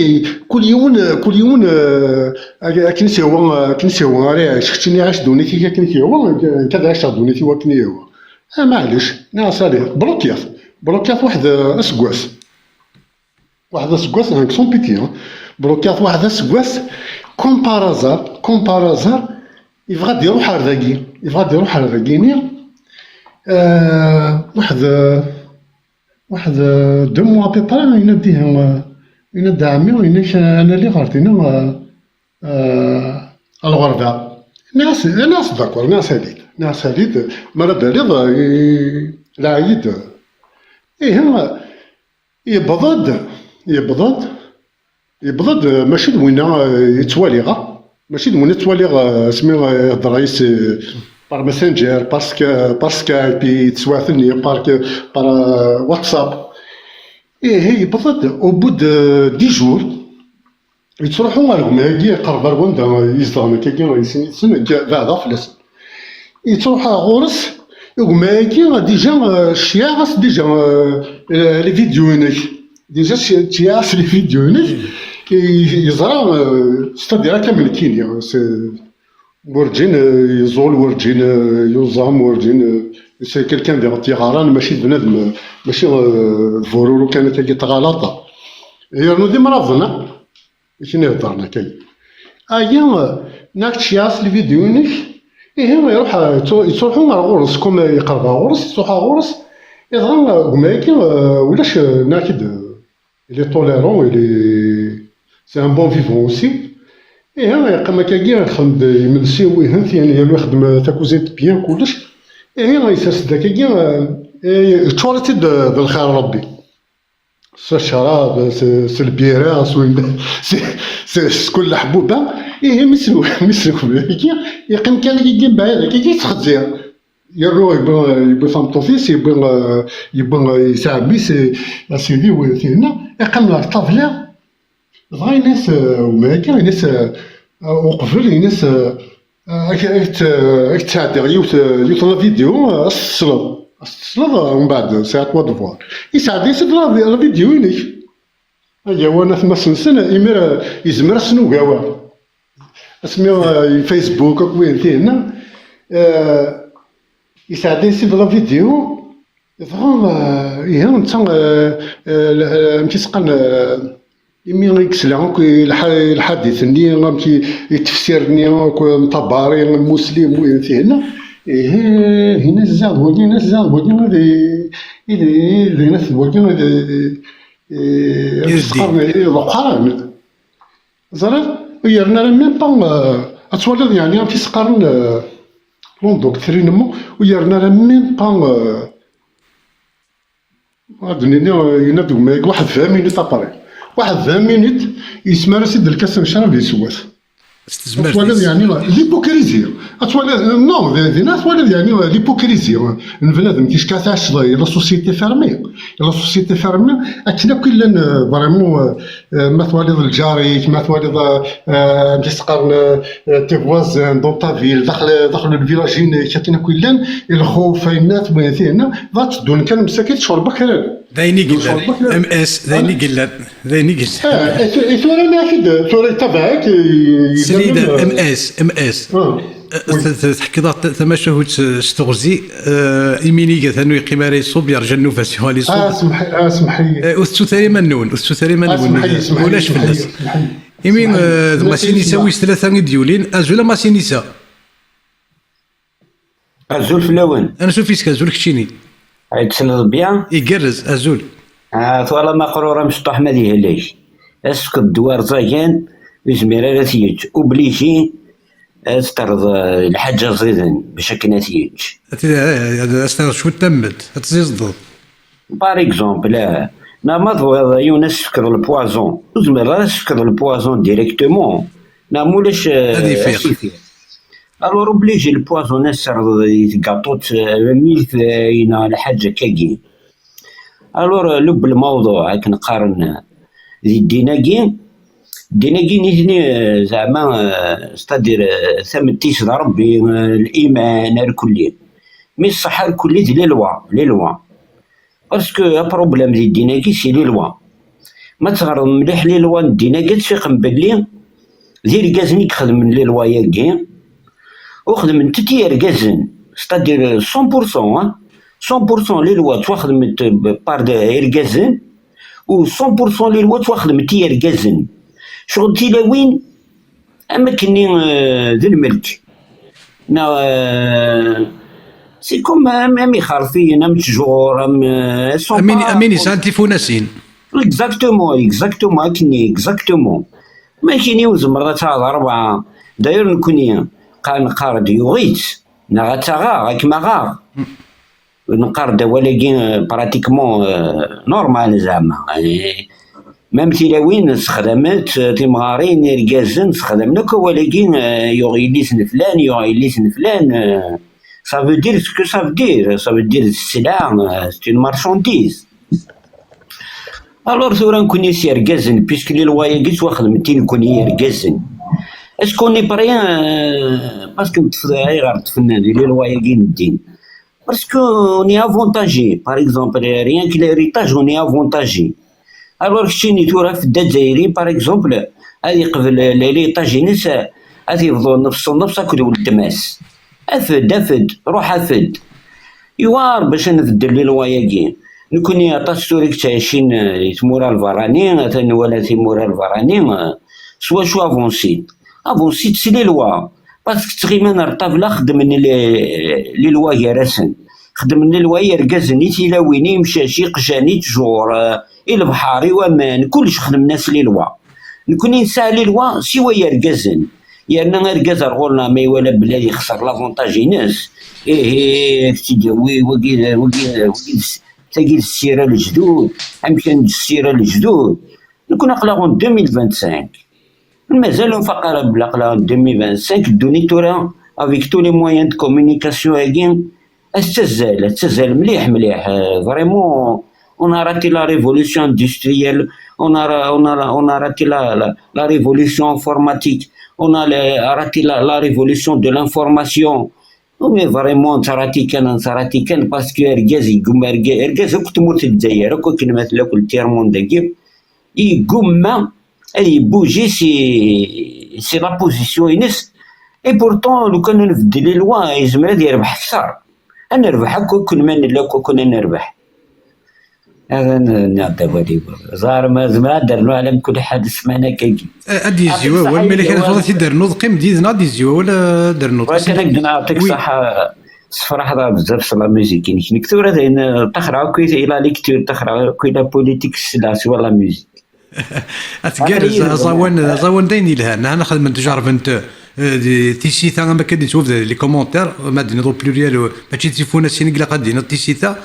kul yiwen, kul yiwen, eh, ak-, akken i s-yehwa, akken i s-yehwa ara iɛic, keččini ɛic ddunit-ik akken i k-yehwa, nekk ad ɛiceɣ ddunit-iw akken i yehwa. Ah, maɛlic, nniɣ-as allez, blokkiɣ-t, blokkiɣ-t waḥed, eh, aseggas. Waḥed aseggas, hein, sans pitié, hein. Blokkiɣ-t waḥed aseggas, comme par hasard, comme par hasard, yebɣa ad iruḥ ar dagi, yebɣa ad iruḥ ar dagi-ni, euh, waḥed, waḥed, euh, deux mois à peu près, yenna-d ihi, euh, yenna-d ɛemmi, yenna-k ad nali ɣer dinna, euh, euh, à lɣerba. Nniɣ-as, nniɣ-as d'accord, nniɣ-as ali-d, nniɣ-as ali-d, mi ara d-taliḍ, euh, laɛi-d. Ihi, yewweḍ-d, yewweḍ-d, yewweḍ-d, mačči d winna, eh, i ttwaliɣ, ah. Mačči d winna i ttwaliɣ, eh, asmi, eh, ihedder yis, eh, par Messenger, par Sky-, par Skype, i teswiɛt-nni, par, par, eh, WhatsApp. Ihi, yewweḍ-d, au bout de dix jours, yettruḥu ɣer gma-agi, iqerreb ar wanda i zedɣen akkagi, yessen yid-sen, nekk beɛdeɣ fell-asen. Yettruḥ ɣur-s, gma-agi, déjà, eh, ceyyɛeɣ-as déjà, eh, les vidéos-inek. Déjà, ce-, ceyyɛeɣ-as les vidéos-inek. I-, yeẓra, eh, c'est-à-dire akka am nekkini, c'est, werǧin, eh, yeẓẓul, werǧin, eh, yuẓam, werǧin, eh, c'est quelqu'un de tiɣaran, mačči d bnadem, eh, mačči, eh, d bururu kan akkagi tɣalaṭ. Yernu d imraḍen, ah. I k-iheddren akka. Aya, nniɣ-ak ceyyɛeɣ-as les vidéos-inek. Ihi, iruḥ, yettru-, yettruḥu ar ɣur-s, comme yeqreb ar ɣur-s, yettruḥu ar ɣur-s. Dɣa, gma-agi, eh, ulac, eh, nniɣ-ak-id, eh, il est tolérant, il est, c'est un bon vivant aussi. Ihi, yeqqim akkagi, ixdem-d imensi, wihen, tihin, yernu ixdem, eh, takuzint bien, kullec. Ihi, yessers-d akkagi, eh, eh, yeččur-itt-id, eh, d lxir n Rebbi. S ccrab, s, s lbira, s win, s, s, s kul leḥbuba. Ihi, mi s-, mi s-, yeqqim kan akkagi mebɛid, akkagi yettxezzir. Yernu yewwi, yewwi tameṭṭut-is, yewwi, eh, yewwi, eh, yesɛa mmi-s, eh, a sidi, wi-, tinna. Iqqim ɣer ṭṭabla, dɣa yenna-s, eh, umahaki, yenna-s, eh, uqbel, yenna-s, eh, Ak-, ak-, ak-, ak-d-sɛeddiɣ yiwet, yiwet la vidéo, eh, ad s-tesleḍ. Ad s-tesleḍ, eh, umbeɛd, c'est à toi de voir. Yesɛedda-yas-id la, la vidéo-inek. Ay awan, atma sensen, imir, eh, yezmer ad sen-ugawa. Asmi, eh, Facebook, akk wihin tihin, eh, yesɛedda-yas-id la vidéo, dɣa, eh, ihi, netta, eh, eh, l-, eh, amek i s-qqaren, eh, imi i yesla akk i lḥa-, i lḥadit-nni, amek i, i tefsir-nni akk n Ṭabari, n Muslim, wihin tihin, ihi, ihi, yenna-s ziɣ d wagi, yenna-s ziɣ d wagi, i d, i d, i d, yenna-s d wagi, i d, i, i, amek i s-qqaren, i d Leqran. Ẓriɣ, ur yerna ara même pas, euh, ad twaliḍ, yeɛni, amek i s-qqaren, euh, l'endoctrinement, ur yerna ara même pas, euh, ad d-nini, euh, yenna-d gma-agi, waḥed vingt minutes après. Waḥed vingt minutes, yesmar-as-id lkas n ccrab, yeswa-t. S tezmert-is. Ad twaliḍ, yeɛni, l'hypocrisie. Ad twaliḍ, non, d-, dinna ad twaliḍ, yeɛni, l'hypocrisie n bnadem, ticki tɛiceḍ, la société fermée. La société fermée, akken akk i llan, euh, vraiment, euh, Euh, ma twaliḍ lǧar-ik, ma twaliḍ, euh, euh, amek i s-qqaren, euh, euh, tes voisins dans ta ville, daxel, daxel lvilaj-inek, akken akk i llan, lxuf, ayennat, win tihin, dɣa tteddun kan msakit, ccɣel bakran. D ayen i yellan. M S, d ayen i yellan. D ayen i yellan. Ah, et tu-, et tura, ma ak-d, tura yettabaɛ-ik, i-, i-, Srid, yellan, M S, M S. Ah, oui. T-, t-, teḥkiḍ-aɣ t-, tamacahut s, s teɣzi, eh, iminig atan ur yeqqim ara iṣub, yerǧa nnuba-s yuɣal iṣub. Ah, semḥ-, ah, semḥ-iyi. Eh, ur tettut ara iman-nwen, ur tettut ara iman-nwen. Ah, semḥ-iyi, semḥ-iyi, ulac semḥ-iyi, fell-as. Semḥ-iyi. Imi, semḥ-iyi. Eh, d Masinisa wis tlata i d-yulin, azul a Masinisa. Azul fell-awen. Ansuf yes-k, azul keččini. Ay tessneḍ bien? Igerrez, azul. Ah, twalaḍ ma aqrur amecṭuḥ ma d ihlek. Asefk d ddwa rẓagan, ur yezmir ara ad t-yečč. Obligé ad terreḍ, eh, lḥaǧa ẓiden bac akken ad t-yečč. Ad t-, eh, ad as-terreḍ cwiṭ tamment, ad tziẓdeḍ. Par exemple, eh, neɣ ma tebɣiḍ yiwen ad s-tefkeḍ le poison, ur tezmireḍ ara ad s-tefkeḍ le poison directement, neɣ ma ulac, eh, ad ifiq. Ad s-ifiq. Alors, obligé le poison ad s-terreḍ di tgaṭut, eh, milfay neɣ lḥaǧa akkagi. Alors, eh, lub lmawḍuɛ, akken qqaren, eh, di ddin-agi, ddin-agi nitni, eh, zeɛma, eh, c'est-à-dire, eh, tametti-s d Ṛebbi, eh, liman, ar kulli. Mi ṣṣeḥ ar kulli d les lois, les lois. Parce que aproblème di ddin-agi, c'est les lois. Ma teɣreḍ mliḥ les lois n ddin-agi, ad tfiqem belli d irgazen i ixedmen les lois-agi, ur xedment-t i yergazen, c'est-à-dire cent pour cent, hein, cent pour cent les lois ttwaxedment par des irgazen, u cent pour cent les lois ttwaxedment i yergazen. Ccɣel tilawin, am akkenni, euh, d lmelk. Neɣ, euh, c'est comme am, am ixerfiyen, am ttjur, am, euh, elles sont am win, pas am win yesɛan tifunasin. Exactement, exactement, akkenni, exactement. Ma kini ur tzemreḍ ad taɣeḍ rebɛa. D'ailleurs, nekkni, qa-, neqqar-d yuɣ-itt, neɣ ad taɣeɣ, ad kem-aɣeɣ. Neqqar-d awal-agi, euh, pratiquement, euh, normal, zeɛma. Eh, même tilawin ssexdament, euh, timɣarin, irgazen ssexdamen akk awal-agi, euh, yuɣ yelli-s n flan, yuɣ yelli-s n flan, euh, ça veut dire ce que ça veut dire. Ça veut dire d sselɛa, euh, c'est une marchandise. Alors, tura nekkni s yergazen, puisque les lois-agi ttwaxedment i nekkni yergazen. Est-ce qu'on est prêt, euh, parce que ayɣer ṭṭfen di les lois-agi n ddin? Parce que on est avantagé, par exemple, rien que l'héritage, on est avantagé. Alors, keččini tura f Azzayri, par exemple, ad yeqbel l'héritage-ines, ad yebḍu nnefs nnefs akked weltma-s. Af-d, af-d, ruḥ af-d. Iwar bac ad nbeddel les lois-agi. Nekkni aṭas tura i yettɛicin, eh, di tmura n lberrani, atan nwala timura n lberrani, eh, s wacu avancit. Avancit s les lois. Parce que ttɣiman ar ṭṭabla xeddmen les, les lois gar-asen. Xeddmen les lois i yergazen, i tilawin, i imcac, i iqjan, i ttjur, eh, i lebḥer, i waman, kullec xedmen-as les lois. Nekkni nesɛa les lois siwa yergazen. Yerna argaz ar ɣur-neɣ ma iwala belli ad yexṣer l'avantage-ines, ihi, ad k-tt-id-yawi, wagi, wagi, wagi d s-, tagi d ssira n lejdud, amek ad neǧǧ ssira n lejdud? Nekkni aql-aɣ en deux mille vingt-cinq. Mazal ur nfaq ara belli aql-aɣ en deux mille vingt-cinq, ddunit tura, avec tous les moyens de communication-agi, ad tettazzal, ad tettazzal mliḥ, mliḥ. Euh, vraiment, on a raté la révolution industrielle, on a ra-, on a ra-, on a raté la, la, la révolution informatique, on a le-, raté la, la révolution de l'information. Mais vraiment, nettṛati kan, nettṛati kan, parce que argaz yeggumma, arga-, argaz akk tmurt n Lezzayer, akk akken ma tella akk le tiers-monde-agi, yeggumma ad yebouger si, si la position-ines. Et pourtant, lukan ad nbeddel les lois, yezmer ad yerbeḥ akter. Ad nerbeḥ akk, akken ma nella akk, akken ad nerbeḥ. Ad n-, nɛedda wali. Ẓer ma zemreɣ ad d-rnuɣ ala mkul ḥedd ssmana-agi. Eh, ad d-yezzi wawal, ma yella kra tebɣiḍ ad t-id-ternuḍ, qqim-d yid-neɣ, ad d-yezzi wawal, eh, ad d-ternuḍ. Wa kan ad k-d-nɛeṭṭik ṣṣeḥḥa, tessefraḥeḍ-aɣ bezzaf s la musique-inek. Nekk tura d ayen, eh, ṭaxreɣ akk i la lecture, ṭaxreɣ akk i la politique, sseleɣ siwa la musique. Ad tgerrez, aẓawan, aẓawan d ayen yelhan. Nahna xedment, jerbent, eh, di tisita, am akka d-yettwabda di les commentaires, ma d-tiniḍ au pluriel, eh, mačči d tifunasin i ilaq ad d-tiniḍ tisita.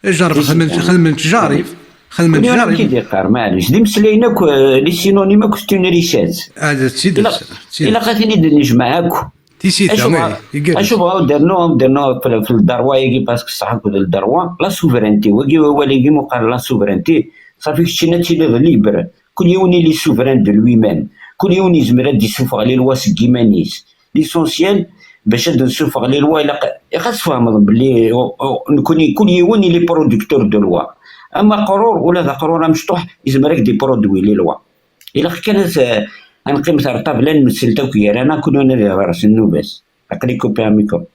Jerb, xedmen, xedmen ttjarib. Xedmen ttjarib. Kul yiwen amek i d-iqqar, maɛlic. D imeslayen akk, eh, les synonymes akk, c'est une richesse. Ah, d tidet, ilaq, d tidet. Ilaq ad ten-id-nejmeɛ akk. Tisita, acu bɣa, eh, igerrez. Acu bɣa ad d-rnuɣ, ad d-rnuɣ f, f le droit-agi, parce que ṣṣeḥ akked le droit, la souveraineté. Wagi wawal-agi, ma uqal la souveraineté, ṣafi keččini ad tiliḍ libre. Kul yiwen il est souverain de lui-même. Kul yiwen yezmer ad d-isuffeɣ les lois seg yiman-is. L'essentiel, bac ad d-nsuffeɣ les lois, ilaq Iɣ ad tfehmeḍ belli, o, o, nekni, kul yiwen il est producteur de loi. Ama aqrur, ula d aqrur amecṭuḥ, yezmer ad k-d-iproduit les lois. Ilaq kan ad, ad neqqimet ar ṭṭabla, ad nmettel akk gar-aneɣ, kul yiwen ad ihder s nnuba-s. Aql-i kupi amikru.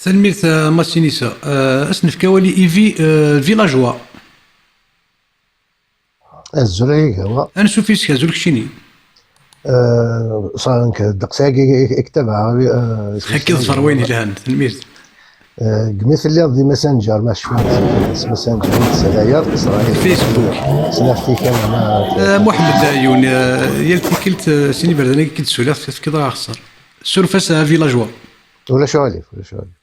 Tanemmirt a Masinisa. Euh, ad s-nefk awal i Ivi, euh, Villageois. Azul ay agawa. Ansuf yis-k, azul keččini. Sɣank ddeqs-agi i ktabeɣ. Xaki ḍfer wayen ilhan, tanemmirt. Deg mi telliḍ di Messenger, ma cfiɣ s Messenger i tesɛiḍ, tesɛiḍ Facebook. Sliɣ tikal ma. Muḥemmed Ɛyun, yal tikkelt sin iberdan-agi i k-d-ssuliɣ, tefkiḍ-aɣ axeṣṣar. Suref-as a Villageois. Ulac aɣilif, ulac aɣilif.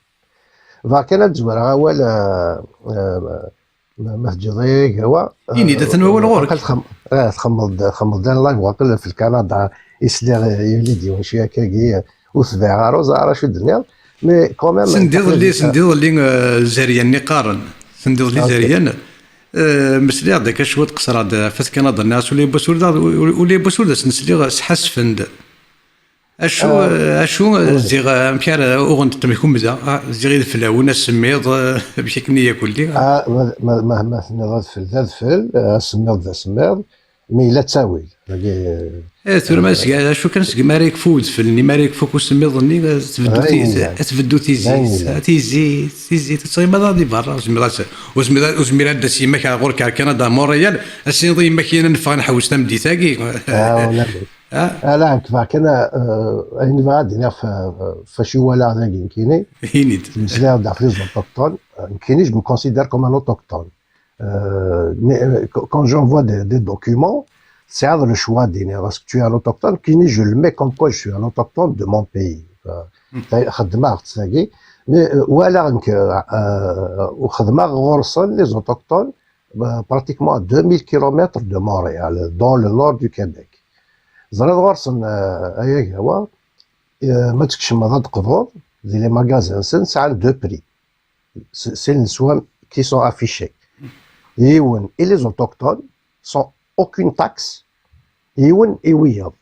Bɣiɣ kan ad d-zemreɣ awal, ma teǧǧiḍ-iyi agawa. Ini-d, atan wawal ɣur-k. Txemmeḍ-d, txemmeḍ-d un live waqil f Lkanada i sliɣ yuli-d yiwen cwi akkagi, ur tebɛeɣ ara, ur ẓriɣ ara acu d-tenniḍ. Mais quand même. Sendiḍelli, sendiḍelli, Zeryan-nni qqaren. Sendiḍelli Zeryan. Mesliɣ-d akka cwiṭ, qesreɣ-d ɣef At Kanada-nni, ɣas ula yewwas ur d, ula yewwas ur d asen-sliɣ, sḥasfen-d. Acu, acu, ziɣ, amek ara uɣent temkumda, ziɣ ideflawen asemmiḍ, amek akken i yakulli. Ma tenniḍ adfel d adfel, asemmiḍ d asemmiḍ, mi yella ttawil. Eh, tura ma seg, acu kan segmi ara yekfu udfel-nni, mi ara yekfu akk usemmiḍ-nni, tbeddu tizi, tizi, tizi, ad tɣimeḍ di berra, ur zmireɣ ad d-tas yemma-k ɣer ɣur-k ɣer Kanada, Montréal, ad s-tiniḍ i yemma-k, yya ad neffeɣ ad nḥewwes tameddit-agi. Ala, nekk bɣiɣ kan ayen i bɣiɣ ad d-iniɣ ɣef wacu i walaɣ dagi nekkini. Ini-d. Ttmeslayeɣ-d ɣef les autochtones. Nekkini, je me considère comme un autochtone. Quand j'envoie des documents, tesɛiḍ le choix d-tiniḍ est-ce que tu es un autochtone. Nekkini, je le mets comme quoi je suis un autochtone de mon pays. Xeddmeɣ-tt tagi. Mais walaɣ nekk, xedmeɣ ɣur-sen, les autochtones, pratiquement à deux mille kilomètres de Montréal, dans le nord du Québec. Ẓriɣ ɣur-sen, ay agawa, ma tkecmeḍ ad d-qḍuḍ di les magasins-nsen, sɛan deux prix. C'est les soins qui sont affichés. Yiwen i les autochtones, sans aucune taxe, yiwen i wiyaḍ.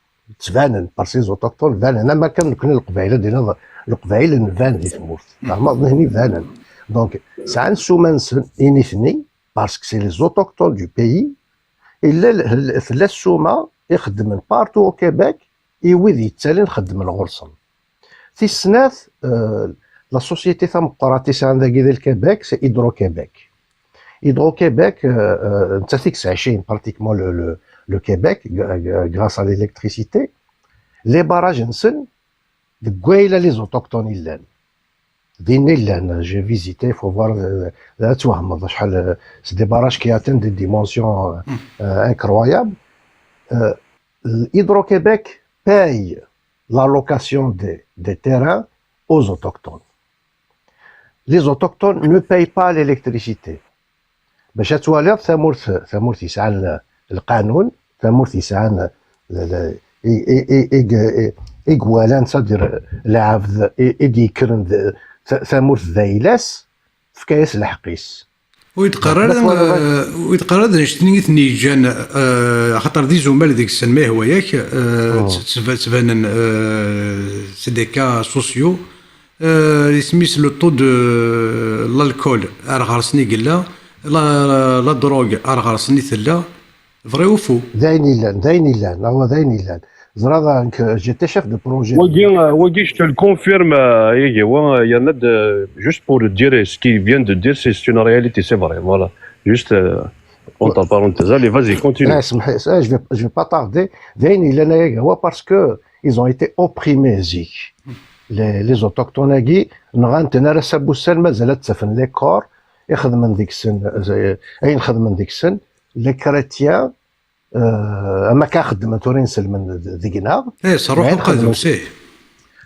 Ttbanen, parce que les autochtones banen, am akken nekni Leqbayel, ad d-iniḍ Leqbayel nban di tmurt. Tfehmeḍ, nehni banen. Donc, sɛan ssuma-nsen i nitni, parce que c'est les autochtones du pays, illa tella ssuma ixeddmen partout au Québec i wid yettalin xeddmen ɣur-sen. Tis snat, la société tameqqrant i sɛan dagi di Québec, c'est Hydro-Québec. Hydro-Québec, nettat i yesɛicayen pratiquement le, le, le Québec, grâce à l'électricité. Les barrages-nsen, deg wayla les autochtones i llan. Dinna i llan, j'ai visité, faut voir, ad twehmeḍ acḥal, c'est des barrages qui atteignent des dimensions incroyables. Hydro-Québec paye la location des, des terrains aux autochtones. Les autochtones ne payent pas l'électricité. Bac ad twaliḍ tamurt, tamurt yesɛan lqanun, tamurt yesɛan i iwalan, c'est-à-dire lɛebd i d-yekkren tamurt d ayla-s, tefka-yas lḥeqq-is. Ur d-qqar ara, ur d-qqar ara d annect-nni i ten-yeǧǧan, axaṭer d izumal deg-sen, ma yehwa-yak, ttbanen, c'est des cas sociaux, isem-is le taux de l'alcool, ar ɣer-sen i yella, la, la drogue, ar ɣer-sen i tella, vrai ou faux? D ayen yellan, d ayen yellan, awa d ayen yellan. Ẓriɣ, nekk, j'étais chef de projet. Wagi, wagi, je te le confirme, euh, Yagawa, euh, il y en a de, juste pour le dire, ce qu'il vient de dire, c'est c'est une réalité, c'est vrai, voilà. Juste, euh, entre parenthèses, allez, vas-y, continue. Ah, je vais, je vais pas tarder. D ayen yellan, Yagawa, parce que ils ont été opprimés zik. Les, les autochtones-agi, nɣan-ten ar ass-a n wussan, mazal ad ttafen les corps, i xedmen deg-sen, ayen xedmen deg-sen, les chrétiens, am akka xeddmen tura inselmen deg-neɣ. Ih, sruḥen qadus, ih.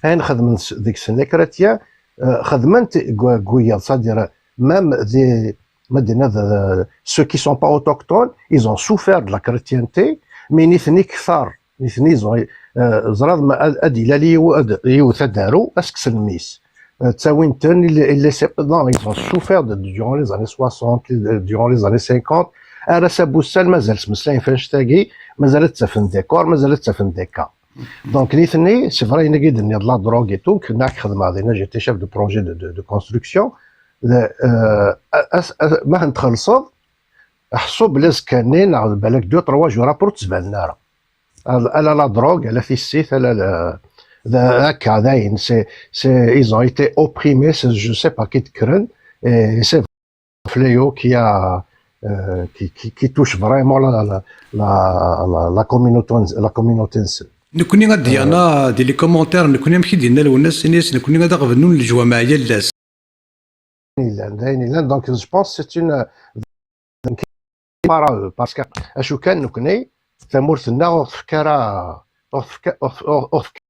Ayen xedmen deg-sen les chrétiens, xedmen-t deg wiyaḍ, c'est-à-dire, même des, ma d-niniḍ, ceux qui sont pas autochtones, ils ont souffert de la chrétienté, mais nitni kter, nitni, ils ont, ẓriɣ, ad d-ilal yiwet ad d-aru, ad s-kksen mmi-s. Ttawin-ten, ils, ils, non, ils ont souffert de, durant les années soixante, durant les années cinquante. Ar ass-a n wussan, mazal ttmeslayen f annect-agi, mazal ad ttafen des corps, mazal ad ttafen des cas. Donc, nitni, c'est vrai, ayen i d-tenniḍ, la drogue et tout, nekk xedmeɣ dinna, j'étais chef de projet de, de, de construction. De, euh, as, as, ma txellṣeḍ, ḥṣu belli azekka-nni neɣ balak deux, trois jours après ur d-ttbanen ara. Ala, ala la drogue, ala tissit, ala la, d, akka, dayen, c'est, c'est, ils ont été opprimés, c'est, je sais pas, qui te craignent, et c'est un fléau qui a, euh, qui, qui, qui touche vraiment la, la, la, la, la communauté, la communauté nsen. Nekkni, a Diana, di les commentaires, nekkni amek i d-yenna Lwennas, ini-as, nekkni ad aɣ-bennun leǧwameɛ yal ass. Yellan, d ayen yellan. Donc, je pense que c'est une, para eux, parce que acu kan nekkni, tamurt-nneɣ ur tefka ara, ur tefka, ur tef-, ur, ur tefka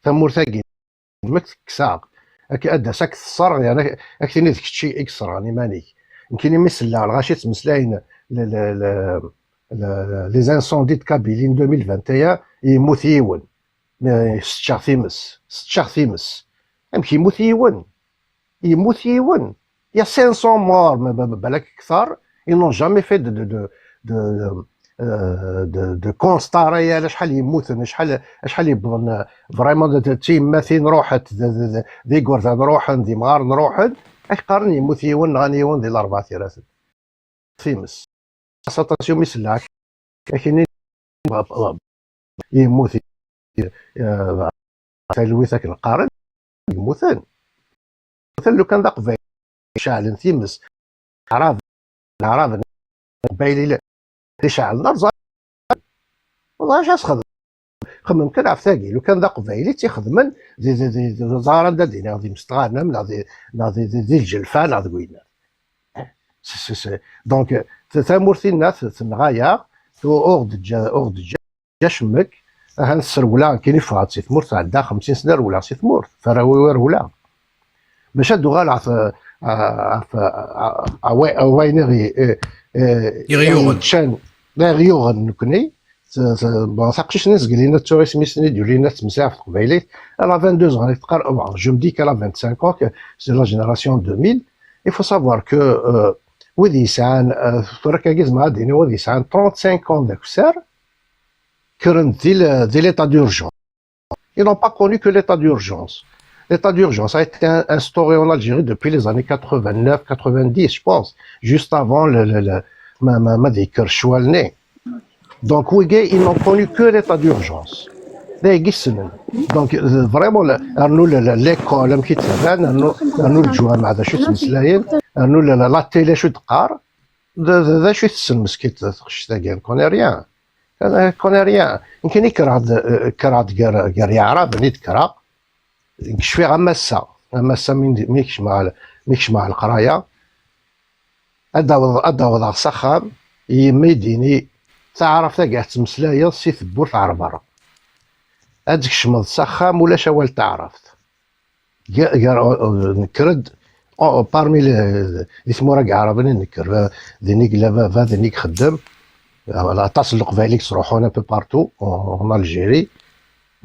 tamurt-agi, mek teksaɣ. Ak-, ad d-tas ak tesserɣ, yani, ak-, ak-tini d kečči i yesserɣen iman-ik. Nekkini mi selleɣ lɣaci ttmeslayen le, le, le, le, les incendies de Kabylie en deux mille vingt et un, yemmut yiwen. Mais seččeɣ times, seččeɣ times. Amek yemmut yiwen? Yemmut yiwen. Il y a cinq cents morts, mais ba-, ba-, balak kthar, ils n'ont jamais fait de, de, de, de, euh, de, de constat réel, acḥal yemmuten, acḥal, acḥal yewwḍen, euh, vraiment, d, d, d tiyemmatin ruḥent, d, d, d, d igerdan ruḥen, d imɣaren ruḥen, ak qqaren yemmut yiwen, nɣan yiwen di Larebɛa Tiraten. Times. Aṭas umi selleɣ, ak-, akini, yemmut, eh, talwit akken qqaren, yemmuten. Yemmuten lukan d aqbayli, ceɛlen times. Aɛrab, aɛrab, aqbayli, la, iceɛlen rẓan. Wallah, acu ad xedmen? Xemmem kan ɣef tagi, lukan d aqbayli i tt-ixedmen, di, di, di, di, ẓar anda d-iniɣ, di Mestɣanem, neɣ di, neɣ di, di, di Lǧelfa, neɣ deg winna. C'est, c'est, c'est, donc, t-, tamurt-inna t-, tenɣa-yaɣ, tu-, ur ɣ-d-ǧǧa, ur ɣ-d-ǧǧa acemmek. Ahan sserwleɣ, nekkini ffɣeɣ-d si tmurt, ɛeddaɣ xemsin sna rewleɣ si tmurt, farawi ur rewleɣ. Bac ad d-uɣaleɣ ɣef, ɣef, ɣef, ɣef wayen i ɣ-, i, i, i ɣ-yuɣen. I ɣ-yuɣen nekkni, t-, t-, bon, taqcict-nni zgelina d tuɣ isem-is-nni d-yulin ad temmeslay ɣef teqbaylit, elle a vingt-deux ans, elle est très, bon, je me dis qu'elle a vingt-cinq ans, que c'est la génération deux mille. Il faut savoir que, euh, wid yesɛan, euh, tura akka gizem ad d-iniɣ, wid yesɛan trente-cinq ans d akessar, kkren di l-, di l'état d'urgence. Ils n'ont pas connu que l'état d'urgence. L'état d'urgence a été in-, instauré en Algérie depuis les années quatre-vingt-neuf, quatre-vingt-dix, je pense, juste avant le, le, le, ma, ma, ma d-yekker ccwal-nni. Donc, wigi, ils n'ont connu que l'état d'urgence. D ayagi ssnen. Donc, euh, vraiment, le, rnu le, le, l'école, amek i tt-rran, rnu, rnu leǧwameɛ, d acu ttmeslayen, rnu le, le, la télé, acu d-teqqar, d, d, d acu i tessen meskint teqcict-agi, elle connaît rien. Elle connaît rien. Nekkini kkreɣ-d, euh, kkreɣ-d gar, gar Yeɛraben i d-kkreɣ. Cfiɣ am ass-a, am ass-a mi, mi kecmeɣ, mi kecmeɣ leqraya, ad d-awḍ-, ad d-awḍeɣ s axxam, yemma i d-tini, taɛrabt-agi ad tettmeslayeḍ si tewwurt ɣer berra. Ad tkecmeḍ s axxam, ulac awal taɛrabt. Gar, gar, nekker-d, oh, parmi les, di tmura n Yeɛraben i nekker, ba-, din i yella baba, din i ixeddem. Aṭas n Leqbayel i yettruḥun un peu partout en, en Algérie.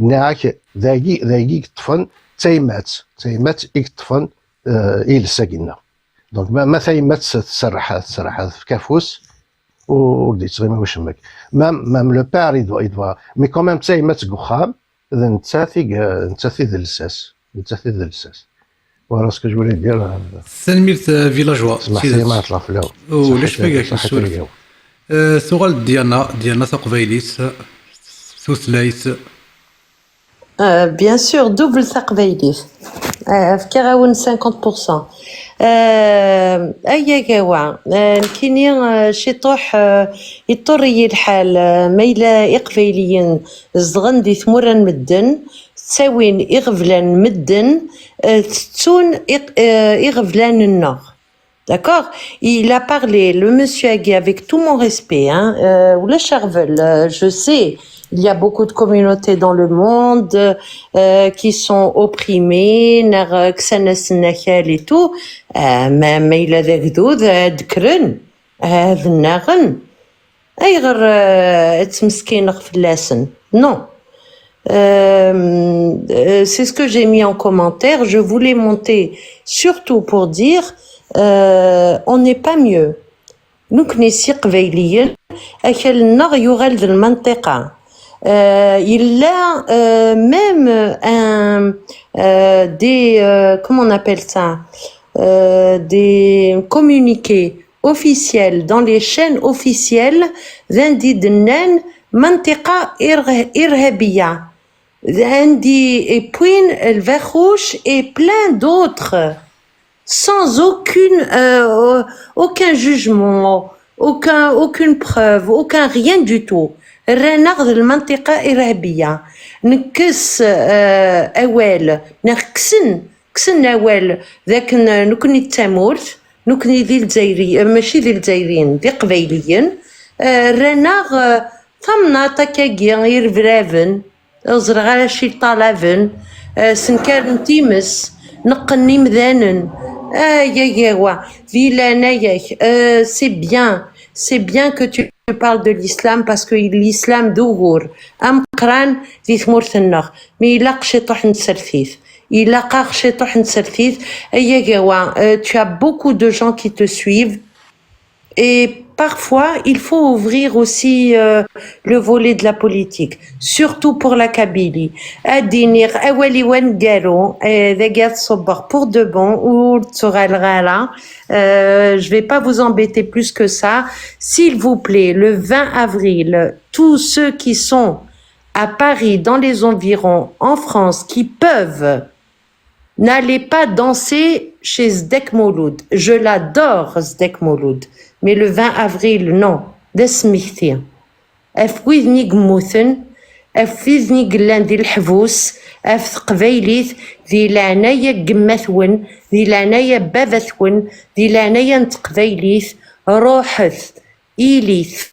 Nniɣ-ak, dagi, dagi i yeṭṭfen, d tayemmat, d tayemmat i yeṭṭfen, euh, iles-agi-nneɣ. Donc, ma, ma tayemmat tserreḥ, tserreḥ, tefka afus, ur, ur d-yettɣimi wacemma. Même, même le père, il doit, il doit, mais quand même, d tayemmat deg uxxam, d nettat i, d nettat i d lsas, d nettat i d lsas. Voilà ce que je voulais dire, euh. Tanemmirt, euh, villageois, smeḥ-iyi ma ɛeṭṭleɣ fell-awen. Ulac ma gar-k ssuref. Euh, tuɣal-d Diana, Diana taqbaylit, tutlayt. Euh, bien sûr, double taqbaylit. Euh, fkiɣ-awen cinquante pour cent. Euh, ay agawa, euh, nekkini, euh, ciṭuḥ, euh, iṭṭur-iyi lḥal, euh, ma yella iqbayliyen zedɣen di tmura n medden, ttawin iɣeblan n medden, euh, tettun iq-, euh, iɣeblan-nneɣ. D'accord ? Il a parlé, le monsieur-agi, avec tout mon respect, hein, euh, ulac aɣbel, euh, je sais, il y a beaucoup de communautés dans le monde, euh, qui sont opprimées, neɣ, euh, kksen-asen akal et tout, euh, ma, ma yella d agdud, euh, ad d-kkren, euh, ad nnaɣen. Ayɣer, euh, ad ttmeskineɣ fell-asen ? Non. Euh, euh, c'est ce que j'ai mis en commentaire. Je voulais monter surtout pour dire, euh, on n'est pas mieux. Nekkni s Iqbayliyen, akal-nneɣ yuɣal d lmanṭiqa. Euh, il y a euh, même un, euh, des, euh, comment on appelle ça, euh, des communiqués officiels dans les chaînes officielles, d anda i d-nnan منطقة إر- إرهابية, d anda i wwin lberquc et plein d'autres, sans aucune, euh, aucun jugement, aucun, aucune preuve, aucun rien du tout. Rran-aɣ d lmantiqa irhabiya. Nekkes, euh, awal, neɣ kksen, kksen awal d akken, euh, nekkni d tamurt, nekkni d Izzayri-, euh, mačči d Izzayriyen, d Iqbayliyen. Euh, rran-aɣ, euh, tamnaḍt akkagi, irebraben, ur ẓriɣ ara acu i ṭṭalaben, eh, snenkaren times, neqqen imdanen. Ay, ay, awa, di leɛnaya-k, eh, c'est bien, c'est bien que tu parles de l'islam parce que l'islam d ugur ameqqran di tmurt-nneɣ. Mi ilaq ciṭuḥ n tsertit. Ilaq-aɣ ciṭuḥ n tsertit. Ay, ay, awa, eh, tu as beaucoup de gens qui te suivent. Et parfois, il faut ouvrir aussi euh, le volet de la politique, surtout pour la Kabylie. Ad d-iniɣ awal-iw aneggaru, eh, dagi ad ṣubbeɣ pour de bon, ur d-ttuɣaleɣ ara. Euh, je vais pas vous embêter plus que ça. S'il vous plaît, le vingt avril, tous ceux qui sont à Paris, dans les environs, en France, qui peuvent N'allez pas danser chez Zdek Mouloud. Je l'adore, Zdek Mouloud. Mais le vingt avril, non. D asmekti. Ɣef widen i yemmuten, ɣef widen i yellan di leḥbus, ɣef teqbaylit, di leɛnaya n yemma-twen, di leɛnaya n baba-twen, di leɛnaya n teqbaylit, ruḥet. Ilit,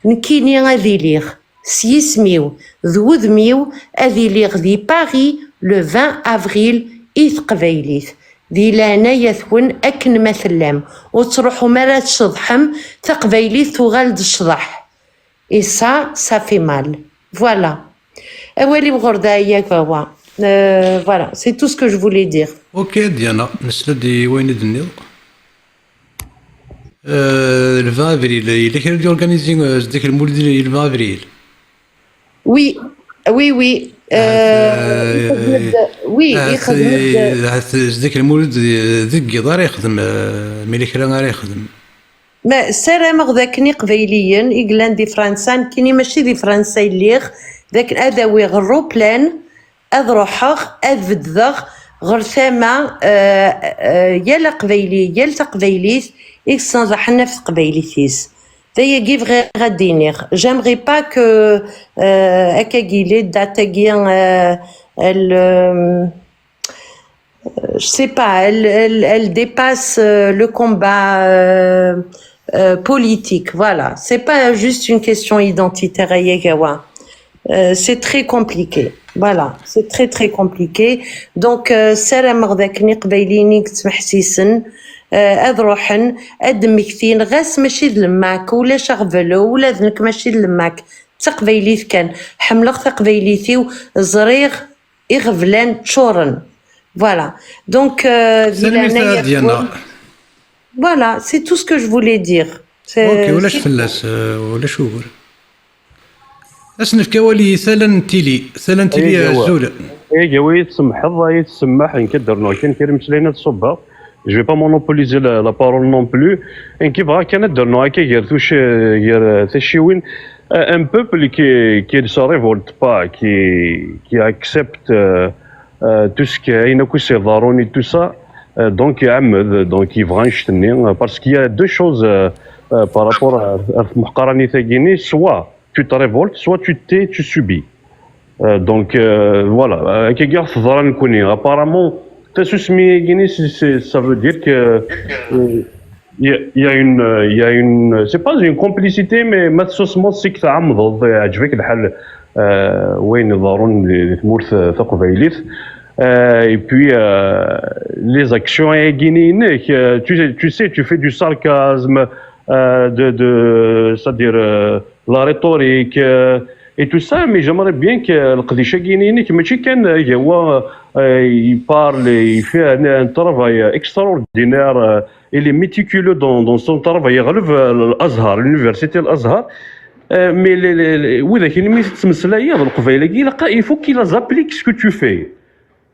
nekkini ad iliɣ s yisem-iw d wudem-iw, ad iliɣ di Paris le vingt avril i teqbaylit. Di leɛnaya-twen, akken ma tellam, ur ttruḥum ara ad tceḍḥem, taqbaylit tuɣal d ccḍeḥ. Et ça, ça fait mal. Voilà. Awal-iw ɣer da, yak baba. Euh, voilà, c'est tout ce que je voulais dire. Ok, Diana, nesla-d i wayen i d-tenniḍ. Euh, le vingt avril, yella kra i d-organizi, euh, Zdek Lmulud i le vingt avril? Oui, oui, oui. Euh, euh, ixdem-d, oui, ahat, ixdem-d. Ahat Zdek Lmulud, euh, deg yiḍ ara yexdem, euh, mi yella kra ara yexdem. Ma ssarameɣ d akken Iqbayliyen i yellan di Fransa, nekkini mačči di Fransa i lliɣ, d akken ad awiɣ ṛṛuplan, ad ruḥeɣ, ad beddeɣ ɣer tama, euh, euh, yal aqbayli, yal taqbaylit i yettnazaḥen ɣef teqbaylit-is. D ayagi bɣiɣ ad d-iniɣ. J'aimerais pas que, euh, akkagi, les dates-agi, euh, elles, euh, je sais pas, elles, elles, elles dépassent, euh, le combat, euh, euh, politique. Voilà, c'est pas juste une question identitaire, ay agawa. Euh, c'est très compliqué. Voilà, c'est très, très compliqué. Donc, euh, ssarameɣ d akken Iqbayliyen i yettmeḥsisen, euh, ad ruḥen, ad d-mmektin, ɣas mačči d lemmak, ulac aɣbel, ula d nekk mačči d lemmak, d taqbaylit kan. Ḥemmleɣ taqbaylit-iw, ẓriɣ iɣeblan ččuren. Voilà. Donc, euh, di leɛnaya-nwen. Voilà, c'est tout ce que je voulais dire. Ok, ulac fell-as, euh, ulac ugur. Ad s-nefk awal i Tala n Tili. Tala n Tili, azul. Ay agawa, ay tsemḥeḍ, ay tsemmaḥ, nekk ad d-rnuɣ kan kra imeslayen ad ṣubbeɣ. Je vais pas monopoliser la, la parole non plus. Nekk bɣiɣ kan ad d-rnuɣ akka gar tuc-, gar, euh, tacciwin. Euh, un peuple qui, qui ne se révolte pas, qui, qui accepte, euh, euh, tout ce qui, ayen akk i s-iḍerrun et tout ça, euh, donc iɛemmed, donc yebɣa annect-nni, euh, parce qu'il y a deux choses, euh, euh, par rapport à, à tmeqqranit-agi-nni, soit tu te révoltes, soit tu te tais, tu subis. Euh, donc, euh, voilà, euh, akkagi i ɣ-teḍra nekkni. Apparemment, tasusmi-agi-nni, c'est, c'est, ça veut dire que, euh, il y a, il y a une, euh, il y a une, c'est pas une complicité, mais ma tessusmeḍ, c'est que tɛemmeḍ, yeɛǧeb-ik lḥal, euh, wayen iḍerrun di, di tmurt, euh, taqbaylit. Euh, et puis, euh, les actions-agi-nni-inek, euh, tu, tu sais, tu fais du sarcasme, euh, de, de, c'est-à-dire, euh, la rhétorique, euh, et tout ça, mais j'aimerais bien que leqdic-agi-nni-inek, mačči kan, euh, agawa, euh, il parle, il fait un, un travail extraordinaire, euh, il est méticuleux dans, dans son travail, yeɣleb, euh, l'Azhar, l'université l'Azhar. Euh, mais les, les, les, widak-nni mi tettmeslayeḍ, leqbayel-agi, ilaq, il faut qu'ils appliquent ce que tu fais.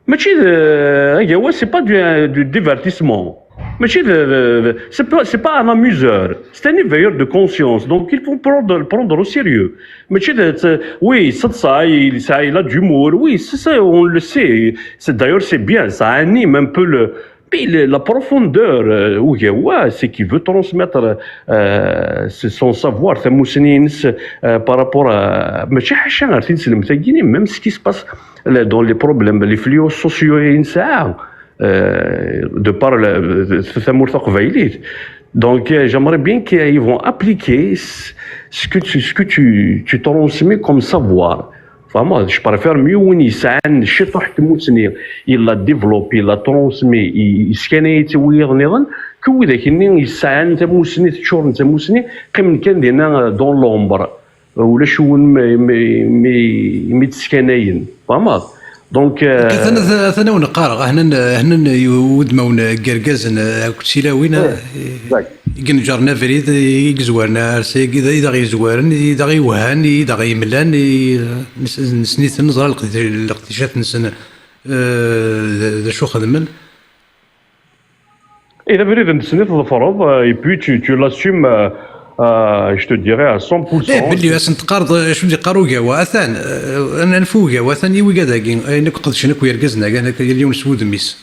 Mačči d, agawa, c'est pas du, du divertissement. Mačči d, d, d, c'est pas, c'est pas un amuseur. C'est un éveilleur de conscience. Donc, il faut prendre, le prendre au sérieux. Mačči d, d, oui, c'est ça, il, ça, il a de l'humour. Oui, c'est ça, on le sait. C'est, d'ailleurs, c'est bien. Ça anime un peu le, mais le, la profondeur, euh, ugawa, c'est qu'il veut transmettre, euh, c'est son savoir, tamusni-ines, euh, par rapport à, mačči ḥaca ar tineslemt-agi, même ce qui se passe là, dans les problèmes, les fléaux sociaux-ines, euh, de par la, tamurt taqbaylit. Donc, euh, j'aimerais bien qu'ils vont appliquer ce, ce que tu, ce que tu, tu transmets comme savoir. Vraiment, je préfère mieux win yesɛan ciṭuḥ n tmusni, il la développe, il la transmet, i- yeskanay-itt i wiyaḍ nniḍen, que widak-nni yesɛan tamusni, teččuren d tamusni, qqimen kan dinna dans l'ombre. Ulac win mi, mi, mi, mi d-skanayen. Tfehmeḍ? Donc, euh, atan, atan awen qqareɣ, hnan, hnan wudmawen n yergazen akked tilawin, eh, exact, i yenǧren abrid, i yezwaren ar s-, i d aɣ-yezwaren, i d aɣ-iwehhan, i d aɣ-yemlan, i, eh, nes-, nesniten, neẓra leqdi-, leqdicat-nsen, eh, d, d acu xedmen. Et d abrid-nsen i tḍefreḍ, eh, et puis tu, tu l'assumes, eh, eh, je te dirais à cent pour cent. Eh, belli asen-teqqareḍ, eh, acu d-yeqqar ugawa, atan, eh, anfu ugawa, atan i wigad-agi, ayen akk qedcen akk yergazen-agi, akken yal yiwen s wudem-is.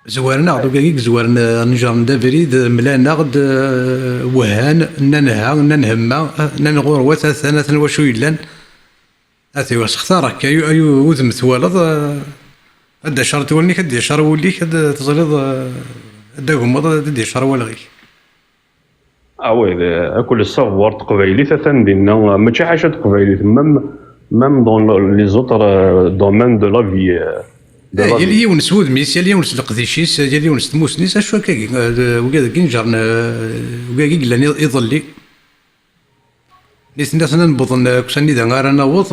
Zwaren-aɣ-d, ugagi i yezwaren, eh, neǧren-d abrid, mlan-aɣ-d, eh, wehhan, nnan ha, nnan hemma, eh, nnan ɣurwat, atan, atan wacu yellan. Ati, sextar-ak, ay, ay udem twalaḍ, eh, ad d-acar wallen-ik, ad d-yacar wul-ik, ad teẓriḍ, eh, ad d-agmeḍ, ad d-yacar walɣ-ik. Ah oui, d-, akk le savoir teqbaylit atan dinna, mačči ḥaca teqbaylit, même, même dans le, les autres, euh, domaines de la vie, euh, de eh, la yal vie. Yiwen s wudem-is, yal yiwen s leqdic-is, yal yiwen s tmusni-s, acu akkagi, eh, d-, wigad-agi neǧren, eh, wigad-agi yellan i-, iḍelli. Nitni aten-a newwḍen, eh, deg anida ara naweḍ,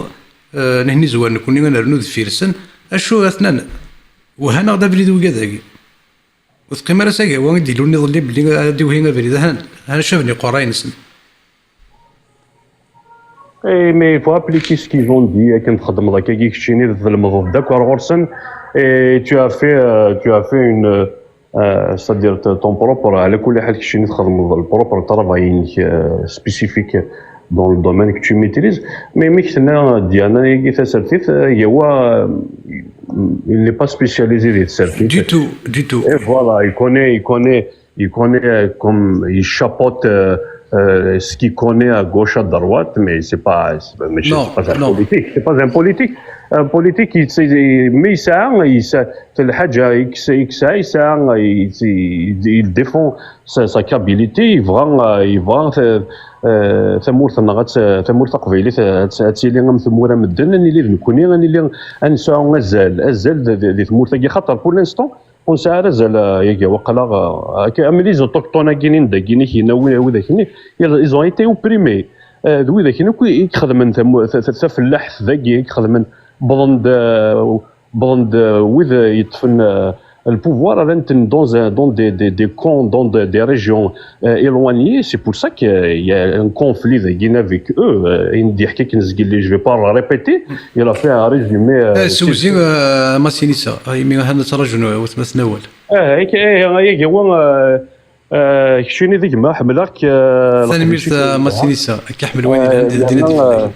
eh, nitni zwaren nekkni ad nernu deffir-sen, acu aten-a wehhan-aɣ-d abrid wigad-agi. Ur teqqim ara s agawa i d-ilun iḍelli belli ad d-iwhi abrid, han, han caben iqerray-nsen. Eh, mais il faut appliquer ce qu'ils ont dit, akken txedmeḍ akkagi keččini, tlemdeḍ-d akk ar ɣur-sen, et tu as fait, euh, tu as fait une, euh, c'est-à-dire t-, ton propre, ala kulli ḥal keččini txedmeḍ le propre travail-inek, euh, spécifique dans le domaine que tu maîtrises. Mais mi k-tenna Diana-agi tasertit, euh, Yawa, euh, il n'est pas spécialisé di tsertit. Du tout, du tout. Et voilà, il connaît, il connaît, il connaît, euh, comme il chapeaute, euh, euh, ce qu'il connaît à gauche, à droite, mais c'est pas, c'est pas, mais c'est pas un politique, c'est pas un politique. Un politique, il, c'est, mais ça, il, ça, c'est le hadja, il, il, il, il défend sa, sa Kabylie, yebɣa, yebɣa, euh, euh, tamurt-nneɣ, ad t-, tamurt taqbaylit, ad t-, ad tili am tmura medden, ad nili d nekkni, ad nili, ad nesɛu azal, azal d, d, di tmurt-agi, xaṭer pour l'instant, ur nesɛi ara azal, euh, yagi, waqila, euh, akka, am les autochtones-agi, n dagi, i k-yenna wi-, widak-nni, ils, ils ont été opprimés. Euh, d widak-nni akk i, i ixedmen tamu-, ta-, ta-, tafellaḥt dagi, i ixedmen, wwḍen-d, euh, wwḍen-d, euh, wid, euh, yeṭṭfen, euh, le pouvoir, rran-ten dans un, dans des, des, des camps, dans des, des régions, euh, éloignées. C'est pour ça qu'il y a un conflit dagi avec eux. Euh, ayen d-yeḥka akken zgelli, je vais pas le répéter. Il a fait un résumé, euh, eh, sewzi, eh, Masinisa, ah, imi ha nettraǧu, eh, weltma-s n awal. Ah, eh, eh, eh, eh, eh, eh, keččini d gma, ḥemmleɣ-k, eh, tanemmirt, eh, a Masinisa, akka ḥemmel wayen, eh, yelhan, d, d, yerna,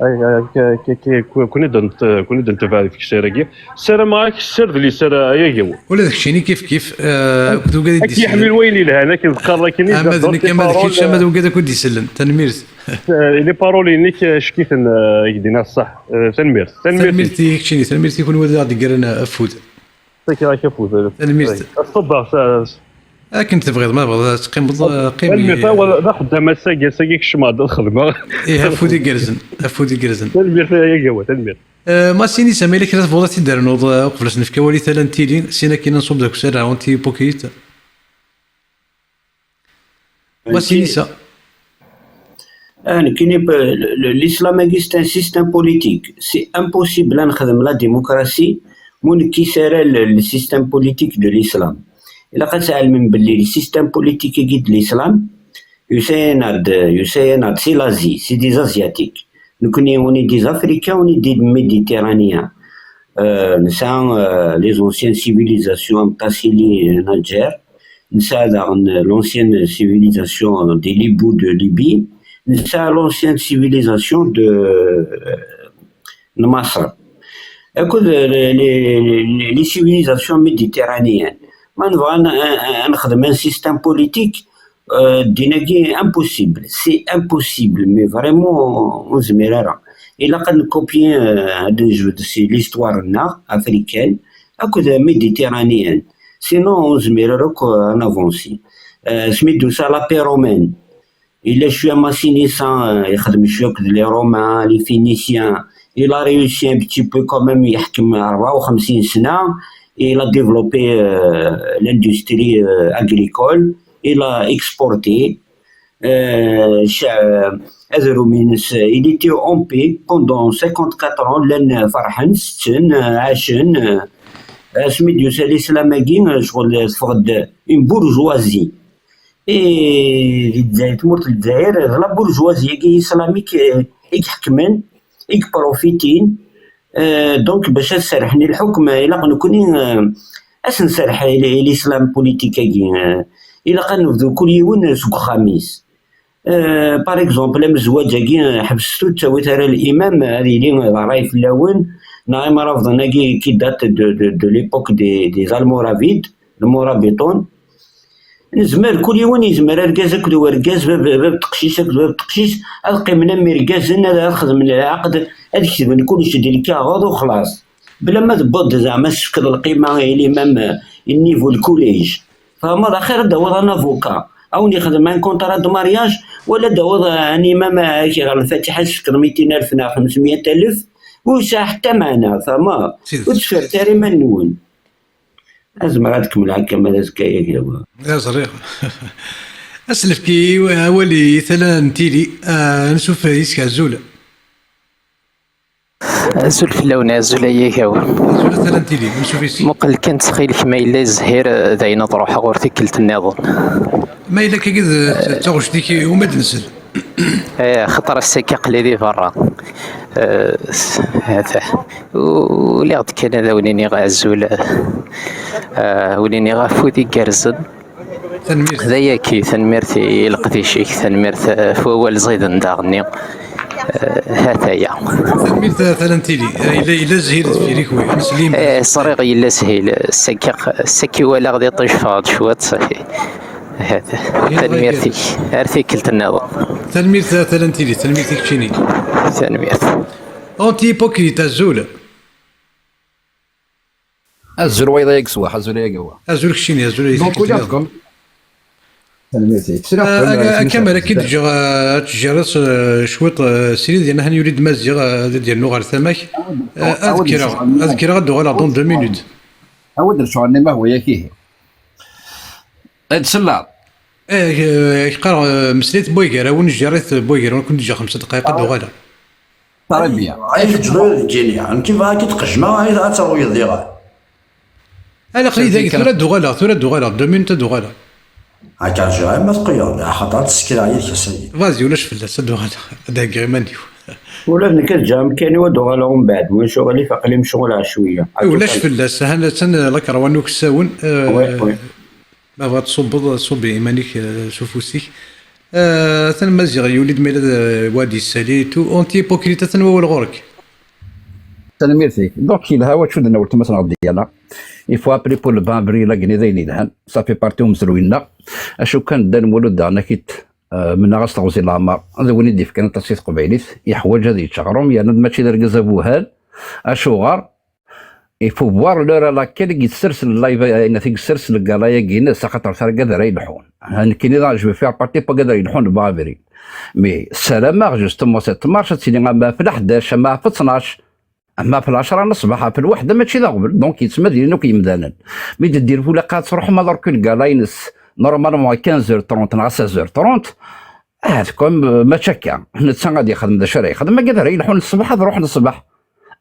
eh, eh, eh, k-, k-, k-, k-, kuni d-nt-, kuni d-ntebɛ di teksir-agi. Ssarameɣ-ak sser d liser, eh, ay agaw. Ula d keččini kif kif, eh, akked ugad i d-isellen. Ad k-yeḥmil wayen yelhan, akken teqqareḍ akken i d-, ama d nekk, ama d kečč, ama d ugad akk i d-isellen. Tanemmirt. Eh, les paroles-inek, eh, ckiten, eh, i k-d-iniɣ ṣṣeḥ. Eh, tanemmirt. Tanemmirt. Tanemmirt i keččini, tanemmirt i kunwi ad aɣ-d-ggren, eh, afud. Takiɣ-ak afud. Tanemmirt. Ad ṣubbeɣ s-, s-, akken tebɣiḍ, ma tebɣiḍ ad teqqimeḍ, eh, qqim. Tanemmirt, awal d axeddam ass-agi, ass-agi kecmeɣ-d ad xedmeɣ. Ih, afud igerrzen, afud igerrzen. Tanemmirt ay agawa, tanemmirt. Eh, Masinisa, ma yella kra tebɣuḍ ad t-id-ternuḍ, eh, uqbel ad s-nefk awal i tala n tili, sin akin ad nṣubb deg usarra n tibukit. Masinisa. Ah, nekkini, p-, l-, l-, l'islam-agi, c'est un système politique. C'est impossible ad nexdem la démocratie ma ur nekkis ara le, le système politique de l'islam. Ilaq ad tɛelmem belli le système politique-agi de l'islam, Yusa-aneɣ-d, yusa-aneɣ-d si l'Asie, c'est des Asiatiques. Nekkni, on est des Africains, on est des Méditerranéens. Euh, nesɛa, euh, les anciennes civilisations am Tassili en Algérie, nesɛa daɣen l'ancienne civilisation des Libous de Libye, nesɛa l'ancienne civilisation de, euh, n Maṣer, akked les, les, les civilisations méditerranéennes. Ma nebɣa ad, ad, ad nexdem un système politique, euh, ddin-agi, impossible, c'est impossible, mais vraiment ur nezmir ara. Ilaq ad ncopier, euh, ad nejbed si l'histoire-nneɣ africaine akked méditerranéenne, sinon ur nezmir ara akk, euh, ad navancer. Euh, asmi d-tusa la paix romaine, il a eu un Masinissa, euh, ixdem cwiya akked les Romains, les Phéniciens. Il a réussi un petit peu quand même, yeḥkem rebɛa u xemsin sna. Il a développé, euh, l'industrie, euh, agricole. Il a exporté. Euh, ca-, adrum-ines, il était en paix pendant cinquante-quatre ans. Llan ferḥen, setten, euh, ɛacen, euh, asmi d-yusa l'islam-agi, euh, ccɣel teffeɣ-d une bourgeoisie. I di Lezzayer, tmurt n Lezzayer, d la bourgeoisie-agi islamique, eh, i iḥekmen, i iprofitin. Eh, donc, bac ad serḥen i lḥukm, ilaq nekkni, eh, ad s-nserḥ i, i l'islam politique-agi. Eh, ilaq ad nebdu kul yiwen seg uxxam-is. Eh, par exemple, amezwaǧ-agi, eh, ḥebset ur ttawit ara l'imam, eh, ad yili d ṛṛay fell-awen, neɣ imrabḍen-agi qui date de, de, de l'époque des, des Almoravides, Lmurabiṭun. Nezmer, kul yiwen yezmer, argaz akked urgaz, bab, bab teqcict akked bab teqcict, ad qqimen am irgazen, ad, ad xedmen lɛaqed, ad ketben kullec di lkaɣeḍ u xlaṣ. Bla ma tewwiḍ-d zeɛma ad tefkeḍ lqima i l'imam, eh, i niveau lkuliǧ. Tfehmeḍ? Axir ad d-tawiḍ un avocat, a wen-yexdem un contrat de mariage, wala ad d-tawiḍ, eh, un imam, eh, ad k-yeɣer lfatiḥa, ad tefkeḍ mitin alef neɣ xemsmya alef, ur yesɛi ḥetta meɛna, tfehmeḍ? Ur ttferrit ara iman-nwen. Ad zemreɣ ad kemmleɣ akka ma d azekka, yak d awal. Ẓriɣ. Ad s-nefk awal i tala n tili, ah, ansuf yis-k, azul. Azul fell-awen, azul a Yagawa. Azul a tala n tili, ansuf yis-k. Muqel kan ttxil-k ma yella zhir, d ayen ad ruḥeɣ ɣur tikkelt nniḍen. Ma yella akka d, d taɣect-ik i uma d-nsel. Eh, xaṭer ass-agi aql-i di berra. Eh, s-, ata. U-, uliɣ-d kan ad awen-iniɣ azul. Eh, wen-iniɣ afud igerrzen. Tanemmirt. D ayagi, tanemmirt i leqdic-ik, tanemmirt, eh, ɣef wawal ẓiden daɣenni. Eh, hataya. Tanemmirt a tala n tili. Eh, yella, yella zhir deffir-ik, wi, neslim. Eh, ẓriɣ yella zhir. Saki, saki walaɣ d iṭij ffɣeɣ-d cwiṭ, safi. Tanemmirt-ik. Ar tikkelt nniḍen. Tanemmirt a tala n tili, tanemmirt i keččini. Tanemmirt. Anti-hypocrite, azul. Azul wayeḍ ay agesswaḥ, azul ay agawa. Azul keččini, azul ay tikkelt nniḍen. Tanemmirt-ik. Sliɣ-ken, ah, ah, Kamel, ad k-id-ǧǧeɣ, ah, ad tejjireḍ, ah, cwiṭ, ah, srid, yerna han yuli-d Maziɣ, ah, ad d-yernu ɣer tama-k. Ah, ad kkreɣ, ad kkreɣ, ad d-uɣaleɣ dans deux minutes. Awi-d lecɣal-nni ma hwa yak ihi. Ad d-selleḍ. Eh, eh, qqareɣ, eh, meslit n waygar, awen jjiret n waygar, ad ken-ǧǧeɣ xemsa dqayeq, ad d-uɣaleɣ. Très bien. Ay teǧǧeḍ ur d-ǧǧini. Nekk bɣiɣ ad k-id-qejmeɣ, ay ad taruyeḍ diɣen. Ala, aql-i dagi, tura ad d-uɣaleɣ, tura ad d-uɣaleɣ, deux minutes ad d-uɣaleɣ. Akka, ǧǧiɣ ma teqqileḍ, axaṭer ad tsekreɣ yid-k ass-agi. Vas-y, ulac fell-as, ad d-uɣaleɣ, ad d-heggiɣ iman-iw. Ula d nekk ad ǧǧeɣ amkan-iw ad d-uɣaleɣ umbeɛd, ma ulac aɣilif aql-i mecɣuleɣ cwiya. Ulac fell-as, ahan attan, eh, lakerwa n ukessawen, eh, oui, oui. Ma bɣiḍ tṣubbeḍ, ṣubb iman-ik, eh, s ufus-ik. Eh, atan Maziɣ yuli-d ma yella d, eh, Wadi Ssali et tout. Anti-hypocrite, atan wawal ɣur-k. Tanemmirt-ik. Donc, yelha wacu d-tenna weltma-s neɣ Diana. Il faut appeler pour le vingt avril, akken i d ayen yelhan. Ça fait partie umezruy-nneɣ. Acu kan, Dda Lmulud daɣen, ak-it, eh, mennaɣ-as teɣzi n leɛmer. D win i d-yefkan aṭas i teqbaylit. Yeḥwaǧ ad yečč aɣrum, yerna d mačči d argaz abuhal. Acuɣer? Il faut voir l'heure à laquelle i yessers le live, ayen i yessers le gala-agi-ines, axaṭer targa d ara yelḥun. Nekkini d, je vais faire partie pas gad ara yelḥun le vingt avril. Mais ssarameɣ, justement, cette marche ad tili ama ɣef leḥdac, ama ɣef ttnac, ama ɣef lɛecṛa n ṣṣbeḥ, ɣef lwaḥda, mačči d aɣbel. Donc, yettmadin akk yemdanen. Mi d-ddirfulaq ad truḥem ad rekul gala-ines, normalement à quinze heures trente neɣ à seize heures trente, ahat comme, euh, mačči akka. Netta ad yexdem d acu ara yexdem, agad ara yelḥun ṣṣbeḥ, ad ruḥen ṣṣbeḥ.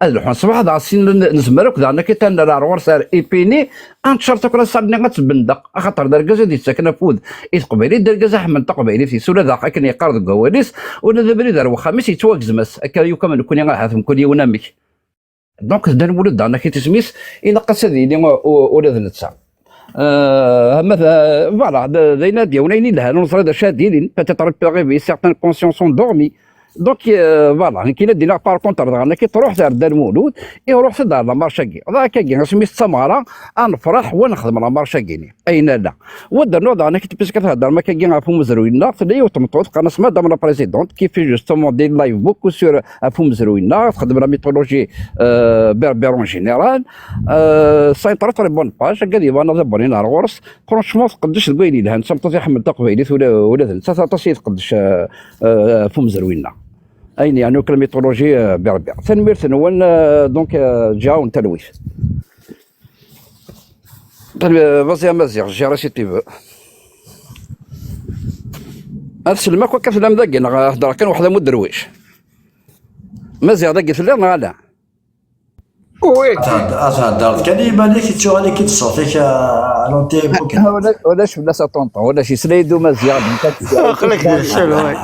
Ad lḥun ṣṣbeḥ, dɣa sin n-, nezmer akk daɣen akka ad nerr ar ɣur-s ar ipini, ad neččar takra sal-nni ad tbendeq, axaṭer d argaz ad yettaken afud i teqbaylit, d argaz ad ḥemmel taqbaylit-is, ula daɣ akken yeqqar deg wawal-is, ula d abrid ar wexxam-is yettwagzem-as, akka yukan nekkni ahat mkul yiwen amek. Donc, Dda Lmulud daɣen akka isem-is, ilaq-as ad yili u-, u-, ula d netta. Euh, ama d, voilà, d, d ayen ad d-yawen ayen ilhan, ur neẓri d acu ad d-ilin, peut-être il peut arriver, certaines consciences sont dormies. Donc, euh, voilà, nekk ad d-iniɣ par contre, dɣa nekk truḥ ar Dda Lmulud, iruḥ-d ar la marche-agi. Dɣa akkagi, asmi s tameɣra, ad nefreḥ, wa nexdem la marche-agi-ni. Ayen ala. Wa d-rnuɣ daɣen, akka tpis ka thedder, ma akkagi ɣef umezruy-nneɣ, tella yiwet tmeṭṭut, qqaren-as Madame la Présidente, qui fait justement des lives beaucoup sur, ɣef umezruy-nneɣ, txeddem la mythologie, euh, berbère en général. Euh, ça est très, très bonne page, agad yebɣan ad abonné ar ɣur-s. Franchement, tqeddec deg wayen yelhan, d tameṭṭut iḥemmel taqbaylit, ula, ula d nettat aṭas i tqeddec, euh, euh, ɣef umezruy-nneɣ. Ayen yeɛni akk la mythologie, euh, berbère. Tanemmirt-nwen, euh, donc, euh, ǧǧiɣ-awen talwit. Vas-y a Maziɣ, gérer si tu veux. Ad teslem akk akka tellam dagi, neɣ heddreɣ kan weḥd-m uderwic? Maziɣ, dagi telliḍ neɣ ala? Oui. Ad thedd-, ad theddreḍ kan i yiman-ik, yettuɣal-ik-id ṣṣut-ik, ah, à l'antenne. Ulac, ulac fell-as a ṭunṭun, ulac, yesla-yi-d Umaziɣ. Aql-ak d ccan, oui.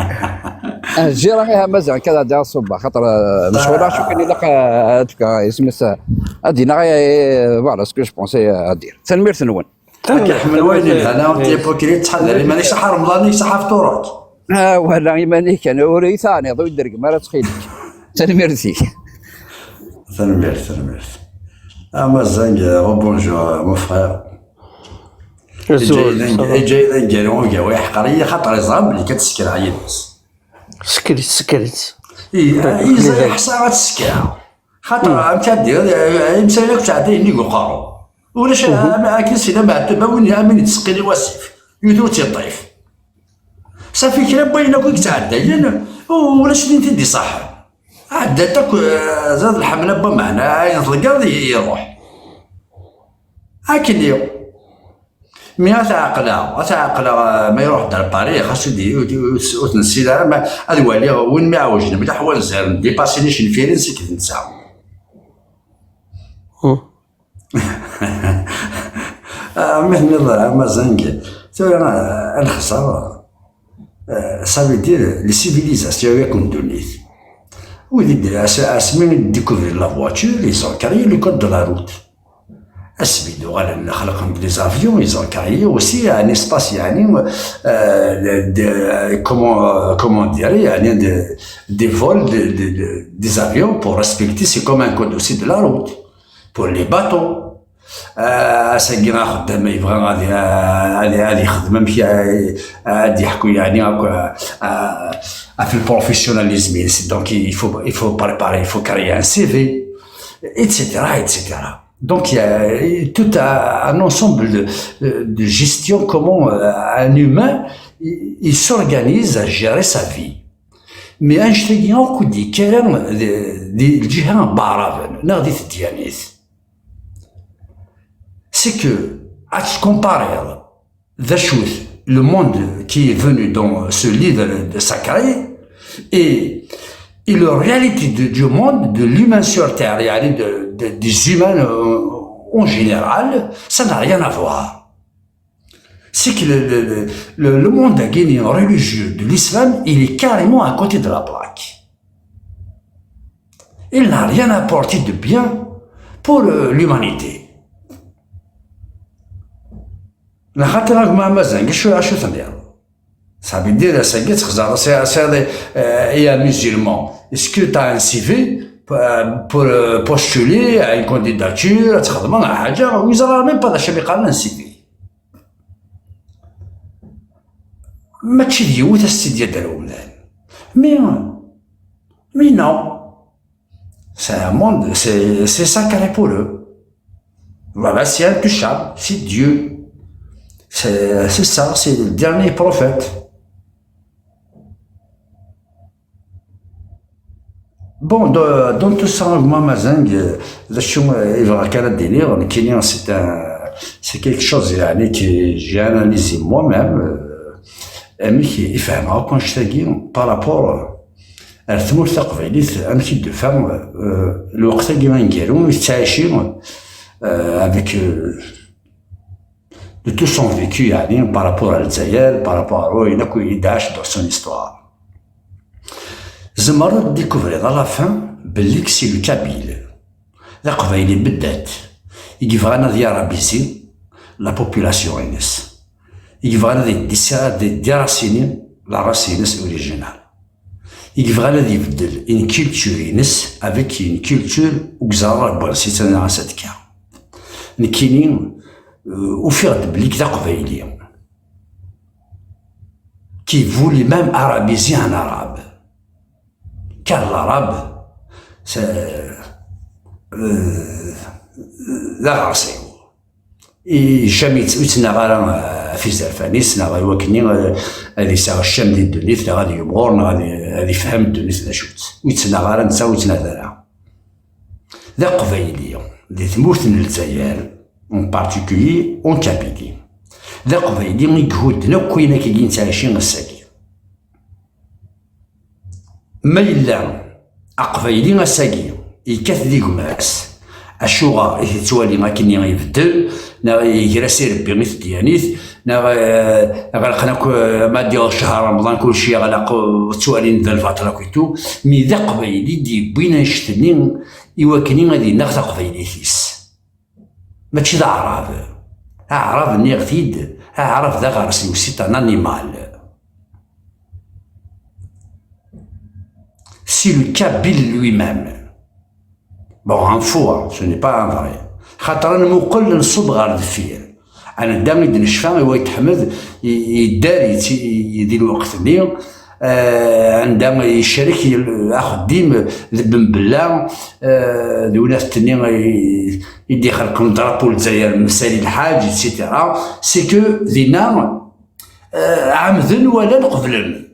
Ah, jjiṛ, ihi a Maziɣ, akka ad ɛeddiɣ ṣubbeɣ, xaṭer, ah, mecɣuleɣ cwiṭ kan ilaq, ah, ad fkeɣ isem-is, ah, ad d-iniɣ, eh, voilà ce que je pensais, ah, à dire. Tanemmirt-nwen. Ad k-iḥemmel wayen ilhan, a l'antenne, ttḥadar iman-ik, saḥa Remḍan-ik, saḥa fṭuṛ-ik. Ah, wala iman-ik kan, ur iyi-teɛniḍ, ur yi-d-reggem ara ttxil-k. Tanemmirt-ik. Tanemmirt, tanemmirt. A Mazang, rebonjour, mon frère. Azul, iǧa-yi d aneggaru ugawa iḥqer-iyi, xaṭer iẓra belli kan tsekreɣ yid-s. Sekker-itt, sekker-itt. I-, yeẓra yeḥṣa ad tsekreɣ. Xaṭer, amek ad d-, imsayen akk ttɛeddayen nnig uqerru. Ulac, am-, akken sila Meɛtub, a win, am win yettseqqin i wasif. Yut ur tt-iṭṭif. Safi kra n wayen akk i yettɛeddayen, u-, ulac din tid iṣaḥen. Ɛeddat akk, eh, zad lḥemla n waman, ayen tḍeggeḍ i-, iruḥ. Akken i. Mi ad t-ɛeqleɣ, ad t-ɛeqleɣ, eh, ma iruḥ-d ar Paris, xas ur d-, ur d-, ur s-, ur t-nessil ara, ma ad waliɣ win mi ɛewjen mliḥ wanzaren, dipasini icenfiren seg d netta. Ah, mi tenniḍ, ah, Mazang, tura, ah, ad nexẓer, ah, ça veut dire les civilisations yakk n ddunit. Wid i d-, as-, asmi i découvrir la voiture, ils ont créé le code de la route. Asmi d-uɣalen xelqen les avions, ils ont créé aussi un espace, يعني, euh, de, de, comment, euh, comment dire, يعني, de, des vols, de, de, de, des avions pour respecter, c'est comme un code aussi de la route. Pour les bateaux. Ah, ass-agi axeddam yebɣa ad, ad, ad yexdem amek, ah, ad yeḥku, يعني, akk, ah, ah, في le professionnalisme. Donc, il faut, il faut préparer, il faut créer un C V, et cetera, et cetera. Donc, il y a tout un, un ensemble de, de gestion, comment, euh, un humain, il, il s'organise à gérer sa vie. Mais annect-agi akk ur d-yekki ara di, di lǧiha n waɛraben, neɣ di tedyanit. C'est que, ad tcompariḍ d acu-t le monde qui est venu dans ce livre de sacré et, et la réalité de, du monde, de l'humain sur terre, يعني de, de, des humains, euh, en général, ça n'a rien à voir. C'est que le, le, le, le, le monde religieux de l'islam, il est carrément à côté de la plaque. Il n'a rien apporté de bien pour, euh, l'humanité. Neɣ xaṭi a gma Mazang, acu, acu tenniḍ? Ça veut dire, ass-agi txeẓẓreḍ, c'est, c'est, euh, et un musulman. Est-ce que t'as un C V pour, euh, pour, euh, postuler à une candidature, ad txedmeḍ ḥaǧa, ur yeẓra même pas d acu i qqaren un C V. Mačči d yiwet as-tt-id-yadder umdan. Mais, mais non. C'est un monde, c'est, c'est sacré pour eux. Voilà, c'est intouchable, c'est Dieu. C'est, c'est ça, c'est le dernier prophète. Bon, de, dans tout ça, moi, Mazang, euh, de, euh, il va regarder des livres, c'est un, c'est quelque chose, يعني, que j'ai analysé moi-même, euh, et qui, il fait un constat par rapport, euh, ar tmurt taqbaylit, amek i d-tufa, euh, lweqt-agi aneggaru i tettɛici, euh, avec, euh, de tout son vécu, yeɛni, par rapport à Lezzayer, par rapport à wayen akk i d-tɛac dans son histoire. Tzemreḍ ad d-découvriḍ à la fin belli c'est le Kabyle, d aqbayli beddat, i yebɣan ad yarabisi la population-ines, i yebɣan ad d-, ad d-yarasini la race-ines originale, i yebɣan ad ibeddel une culture-ines avec une culture ur yeẓri ara n wansi-tt, ass-a d akka. Nekkini, euh, ufiɣ-d belli d aqbayli qui voulait même arabiser un arabe. Car l'arabe, c'est, euh, d aɣersiw. I jamais ur yettnaɣ ara, euh, ɣef yizerfan-is, neɣ i wakken, euh, ad yesɛu ccan di ddunit, neɣ ad yimɣur, neɣ ad, ad yefhem ddunit d acu-tt. Ur yettnaɣ ara netta, ur yettnadi ara. D aqbayli, di tmurt n Lezzayer, en particulier en Kabylie. D aqbayli i ihudden akk ayen akka i nettɛici ass-agi. Ma yella aqbayli ass-agi yekkat di gma-s, acuɣer i t-yettwali akkenni ibeddel, neɣ iger-as irebbi i tedyanit, neɣ, eh, ɣelqen akk, eh, ma d-yaweḍ ccher Remḍan kulci yeɣleq, eh, ur ttwalin d lbaṭel akk et tout, mi d aqbayli i d-yewwin annect-nni i wakken ad ineɣ taqbaylit-is. Mačči d aɛrab. Aɛrab, nniɣ-t-id, aɛrab d aɣersiw, c'est un animal. C'est le Kabyle lui-même. Bon, un faux, hein, ce n'est pas un vrai. Xaṭer ad nmuqel, nṣubb ɣer deffir. Anda i d-necfa i Wayt Ḥmed, i-, yedder yetti-, i-, di lweqt-nni, eh, anda yecrek i-, axeddim d Ben Bella, eh, d winat-nni i, i d-ixelqen drapeau n Lezzayer, Messali Lḥaǧ, et cetera. C'est que dinna, eh, ɛemden, walan, qeblen.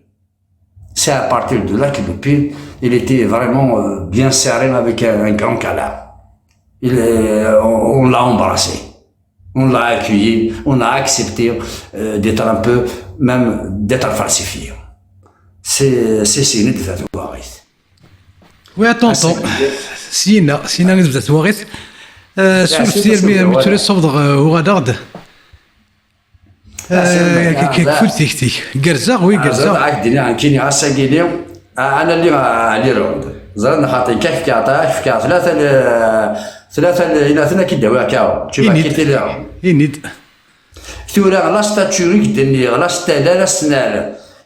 C'est à partir de là que depuis, il était vraiment, euh, bien serré avec un, un grand câlin. Il est, on, on l'a embrassé, on l'a accueilli, on a accepté, euh, d'être un peu, même d'être falsifié. C'est, c'est, c'est une dictature. Oui, attends, attends. Sina, Sina, euh, sur le ciel, mais, mais tu ressortes, euh, au radar. Kful tikti. Gerzeɣ, oui, gerzeɣ. Ad ak-d-iniɣ nekkini ass-agi-ni, ah, ana lliɣ, ah, à l'Irlande. Ẓriɣ neɣ xaṭi, kak fkiɣ, kak fkiɣ tlata n, tlata n, inaten ad k-id-awiɣ kawa. Tu vas quitter l'Irlande. Ini-d. Tura, la stature i k-d-nniɣ, la stèle, la snal,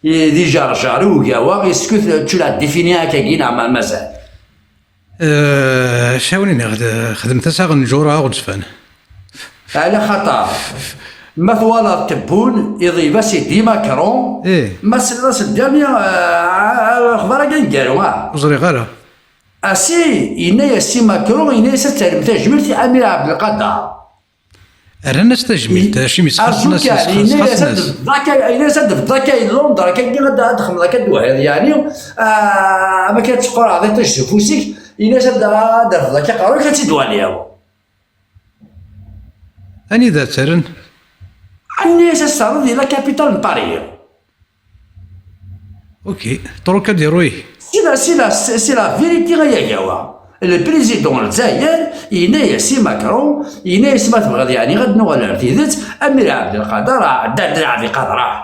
i, d ijarjar, i ugawa, est-ce que tu l'as défini akkagi neɣ ma-, mazal? Eh, acu awen-iniɣ, xedmet-as aɣenǧur aɣezfan. Ala xaṭer, ma twalaḍ tebbun, iḍib-as i Di Macron, ma tesliḍ-as le dernier, eh, axbar-agi aneggaru, ah. Ur ẓriɣ ara. Asi, yenna-yas i Macron, yenna-yas ad terrem tajmilt i Amir Abdelkader. Rran-as tajmilt, acimi sxelṣen-as, sxelṣen-as. Yenna-yas ad d-tebḍeḍ akka i Londres, akka ad d-, ad d-txedmeḍ akka ddwahiḍ, yeɛni, ah, am akka ad teqqur ɛḍiṭ-ik s ufus-ik, yenna-yas ad d-, ad d-terfeḍ akka aqerru-k, ad tt-id-twaliḍ. Anida tt-rran? Yenna-yas ad tt-terreḍ di la capitale n Paris. Ok, truka di Roy. C'est la, c'est la, c'est la vérité, ay agawa. Le président n Lezzayer yenna-yas i Macron, yenna-yas ma tebɣiḍ yeɛni ad nuɣal ar tidet, Amir Abdelkader, ah, Dda, Dda Ɛbdelkader, ah.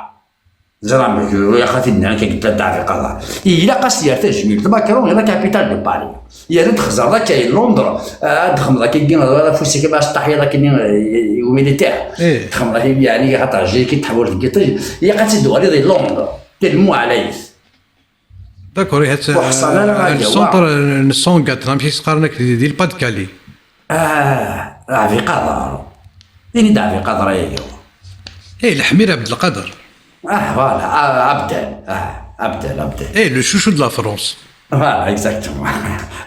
Ẓer amek, ur ilaq ad t-id-nnan akka Dda Ɛbdelkader. Ilaq ad s-yerr tajmilt Macron i la capitale de Paris. Yerra ad txeẓreḍ akka i Londres, ah, ad txedmeḍ akka, ad afus-ik, ma asteḥyaḍ akka i, i umilitir. Txedmeḍ akka, yeɛni, xaṭer jay-agi teḥburt deg yiṭij, ilaq ad tt-id-twaliḍ i Londres. Tellement ɛlayet. D'accord, ihi, le centre n Sangat, amek i s-qqaren akk di, di le Pas-de-Calais? Ah, Ɛbdelkader. Ini-d Ɛbdelkader, ay agawa. Eh, Lḥmir Abdelkader. Ah, voilà, ah, Abdel, ah, Abdel, Abdel. Eh, le chouchou de la France. Voilà, exactement.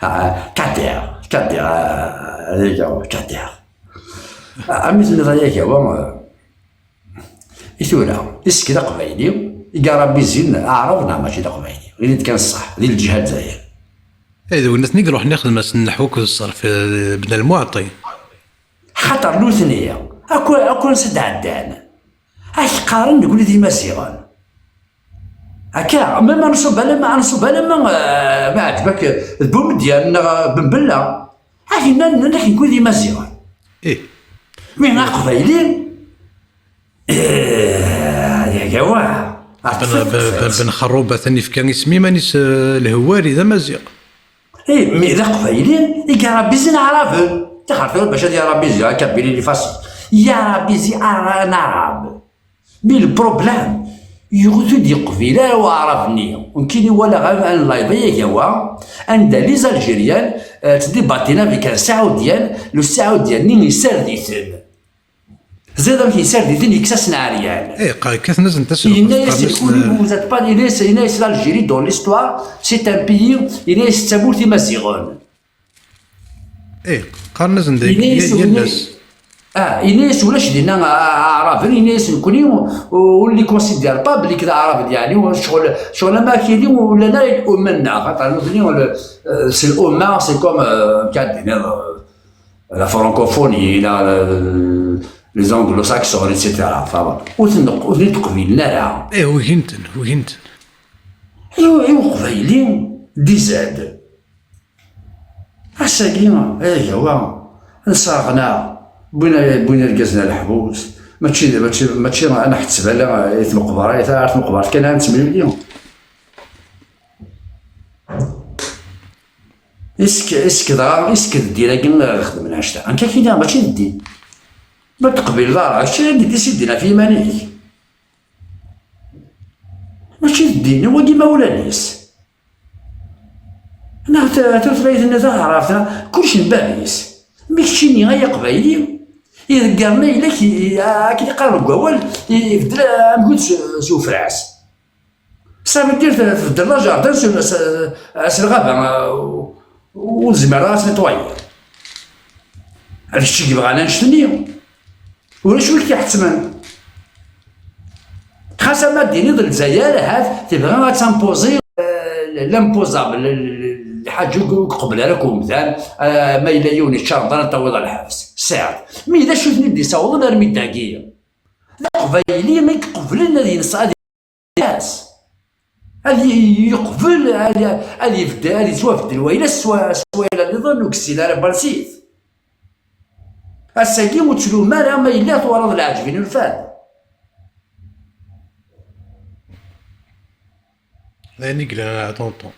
Ah, Kader, Kader, ah, ay agawa, Kader. Ah, amek tenniḍ, ay agawa, ah, I tura, est-ce que d aqbayli i yarabizin aɛrab neɣ mačči d aqbayli? Ini-d kan ṣṣeḥ, di lǧiha n Lezzayer. Eh, d winatni i iruḥen ixdem-asen nneḥwu akked ṣṣerf, eh, Ben Lmuɛṭi. Xaṭer nutni, akk, akk ansa d-ɛeddan, ad k-qqaren nekkni d Imaziɣen. Akka, même anṣub alamma, anṣub alamma, euh, ma ɛǧeb-ak, d Bumedyan neɣ Benbella. Akken nnan, nnan akken kud imaziɣen. Ih. Mi aqbayli, eh, yagawa. Ben, ben, ben, ben Xerrub atan ifka isem iman-is, eh, Lhewwari d amaziɣ. Eh, mi d aqbayli, i yarabizi n aɛraben. Taxer tura bac ad yarabizi, akka bili li fasil. Yarabizi ara n aɛrab. Mais le problème, yuɣ-it ur d-yeqbil ara waɛrab-nni. Nekkini walaɣ an, an live ay agawa, anda les Algériens, euh, ttdibatin avec un Saoudien, le Saoudien-nni yessared-iten. Teẓriḍ amek yessared-iten, yekkes-asen ɛeryan. Eh, qa-, kkaten-asen taselqeft, yenna-yas, qqaren-as, il faut, euh, vous êtes pas, yenna-yas, yenna-yas l'Algérie dans l'histoire, c'est un pays, yenna-yas d tamurt imaziɣen. Eh, qqaren-asen deg yal, yal ass. Ah, yenna-yas ulac dinna, a-, a-, aɛraben, yenna-yas nekkni ur, ur les considère pas belli d aɛraben, yeɛni ur ccɣel, ccɣel ama akini ur llan ara deg umma-nneɣ, xaṭer nutni, euh, c'est l'umma, c'est comme, euh, amek ad d-tiniḍ, euh, la francophonie, la, la, les anglo-saxons, et cetera. Enfin, bon. Ur ten-, ur ten-id-qbilen ara. Eh, ugin-ten, ugin-ten. I, i uqbayli, d izad. Ass-agi, ay agawa, nsaɣen-aɣ, wwin, wwin irgazen ar leḥbus, mačči, mačči, mačči ad nḥetteb ala i tmeqbert, ar tmeqbert kan ad nettemlili. Isk, isk dɣa, isk d ddin-agi xedmen anect-a. Amek akken mačči d ddin. Ma teqbileḍ ara, kečč ad d-idis i ddin ɣef yiman-ik. Mačči d ddin, wagi imawlan-is. Neɣ ta-, tutlayt-nni taɛrabt, neɣ kullec n bab-is. Mi keččini ay aqbayli, iḍeggren ayla-k, i-, i-, akken iqqar deg wawal, i-, ibeddel amgud s, s ufras. Ça veut dire te-, tbeddel la jardin s, s, s lɣaba, euh, ur tezmireḍ ara ad s-nettoyer. D kečč i yebɣan annect-nni. Ulac wi k-iḥettmen. Xas ama d-tiniḍ Lezzayer, ahat tebɣa ad timpozi, euh, l'imposable, l-, l-, l-, lḥaǧa ur, ur iqebbel ara akk umdan, euh, ma yella yiwen yečča Remḍan ad t-tawiḍ ɣer lḥebs. Certes. Mi d acu i ten-id-yessawḍen armi d dagi? D aqbayli i iqeblen ad yenṣ-, ad ad y-, yeqbel ad, ad yebdel, ad yettwabeddel wayla s wa-, s wayla nniḍen ur yessin ara balsit. Ass-agi ur ttlum ara ma yella twalaḍ leɛǧeb i nulfan. D ayen i yellan a ṭunṭun.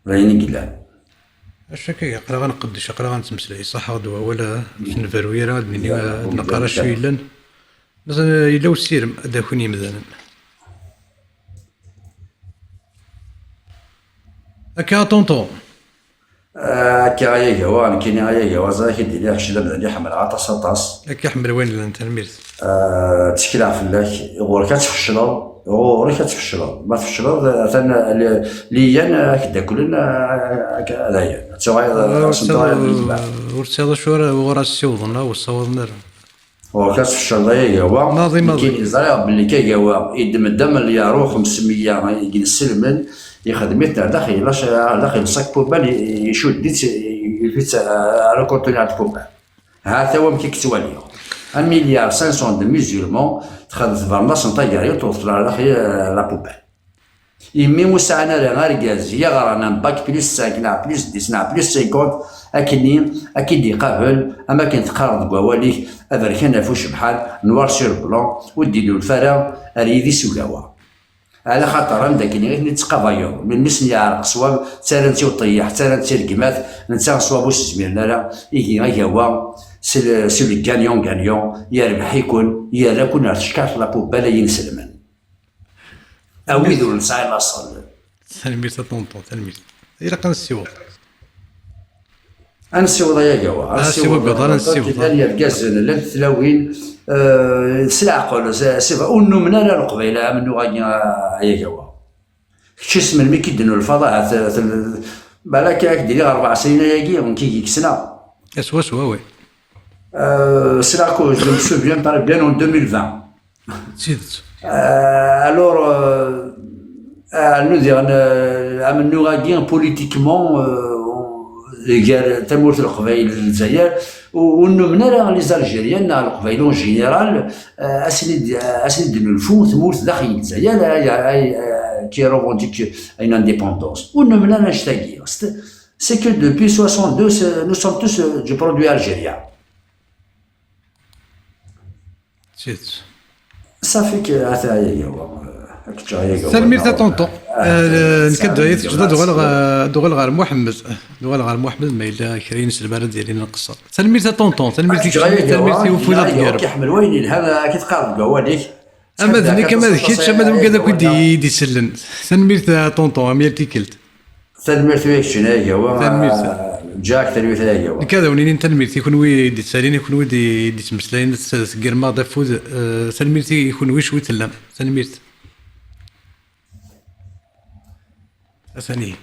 D ayen i yellan. Acu akka, aql-aɣ ad nqeddec, aql-aɣ ad nettmeslay, ṣaḥ-aɣ-d wawal, ur s-nberru ara, ad d-nini, ad d-neqqar acu yellan. Mazal yella usirem ad d-akin yimdanen. Akka a ṭunṭun. Ah, akka ay agawa, nekkini ay agawa, ẓriɣ i d-iniɣ kečč d amdan i ḥemmleɣ aṭas, aṭas. Akka ḥemmel wayen llan, tanemmirt. Ah, ttekleɣ fell-ak, ɣur-k ad tfecleḍ, ɣur-k ad tfecleḍ. Ma tfecleḍ, atan li-, liyan ad k-ddaklen, ah, ad ayen. Ad tuɣaleḍ, ur tesɛiḍ acu ara ɣur-as ssiwḍen, ur ssawḍen ara. Ɣur-k ad tfecleḍ ay agawa. Maḍi, maḍi. Nekkini ẓriɣ belli k agawa yeddem-d amelyaru xemsemya i ineslmen, yexdem-it ar daxel, ar daxel sac poubelle, icudd-itt, yif-itt ar ukuntinar n poubelle. Ha-t-a wamek i yettwali. Un milliard cinq cents de musulmans, txedmet bernasen taggara, tuɣet ar daxel, euh, la poubelle. Imi ur sɛan ara argaz yeɣran un bac plus cinq neɣ plus dix neɣ plus cinquante, akkenni ad k-id-iqabel, am akken teqqareḍ deg wawal-ik, aberkan ɣef ucebḥan, noir sur blanc, ur d-ilulef ara ar yidis ugawa. Ɛla xaṭer anda akken i ten-id-tettqabayeḍ, melmi sen-yeɛreq ṣṣwab, ttarran-tt i uṭeyyeḥ, ttarran-tt i rregmat, netta ṣṣwab ur s-zmiren ara, ihi agawa, c'est le, c'est le gagnant gagnant, yerbeḥ-iken, yerra-ken ar teckaṛt la poubelle ay ineslmen. A wid ur nesɛi laṣel. Tanemmirt a ṭunṭun, tanemmirt. Ilaq ad nessiweḍ. Ad nessiweḍ ay agawa. Ad nessiweḍ, ad nessiweḍ. Llan yergazen, llant tlawin, eh, s leɛqel, s, s, ur nnumen ara Leqbayel amennuɣ-agi, ay agawa. Kečč s melmi k-id-nulfaḍ ahat, eh, tel-, balak ad k-d-iniɣ rebɛa snin ayagi, nekk i k-ssneɣ. Swaswa, wi. Euh, c'est là que je me souviens très bien en deux mille vingt. D tidet. Euh, alors, euh, euh, nous dire, euh, amennuɣ-agi, politiquement, euh, gar tamurt n Leqbayel d Lezzayer, ur, ur nnumen ara les Algériens neɣ Leqbayel en général, euh, asen-id, asen-id-nelfu tmurt daxel n Lezzayer, ay, ay, euh, qui revendique une indépendance. Ur nnumen ara annect-agi. C'est, c'est que depuis soixante-deux, c'est, nous sommes tous, euh, du produit algérien. Tidet. Safi que ata yagi wa, euh, kečč yagi wa. Tanemmirt a tonton. Euh, nekk ad, ad uɣaleɣ, ad uɣaleɣ ɣer Muḥemmed. Ad uɣaleɣ ɣer Muḥemmed ma yella kra n yiselman ara d-yalin nqeṣṣer. Tanemmirt a tonton, tanemmirt i kečč, tanemmirt i ufud ad tgerb. Iḥemmel wayen yelhan, ad k-tqabel deg wawal-ik. Ama d nekk, ama d kečč, ama d wigad akk i d-, i d-isellen. Tanemmirt a tonton, am yal tikkelt. Tanemmirt i kečč, a Agawa. Tanemmirt. Jack, tanemmirt a Agawa. Nekk ad awen-inin tanemmirt i kunwi i d-ittalin, i kunwi i d-yettmeslayen, teggirem-aɣ-d afud. Eh, tanemmirt i kunwi cwi tellam. Tanemmirt. Atan-iyi.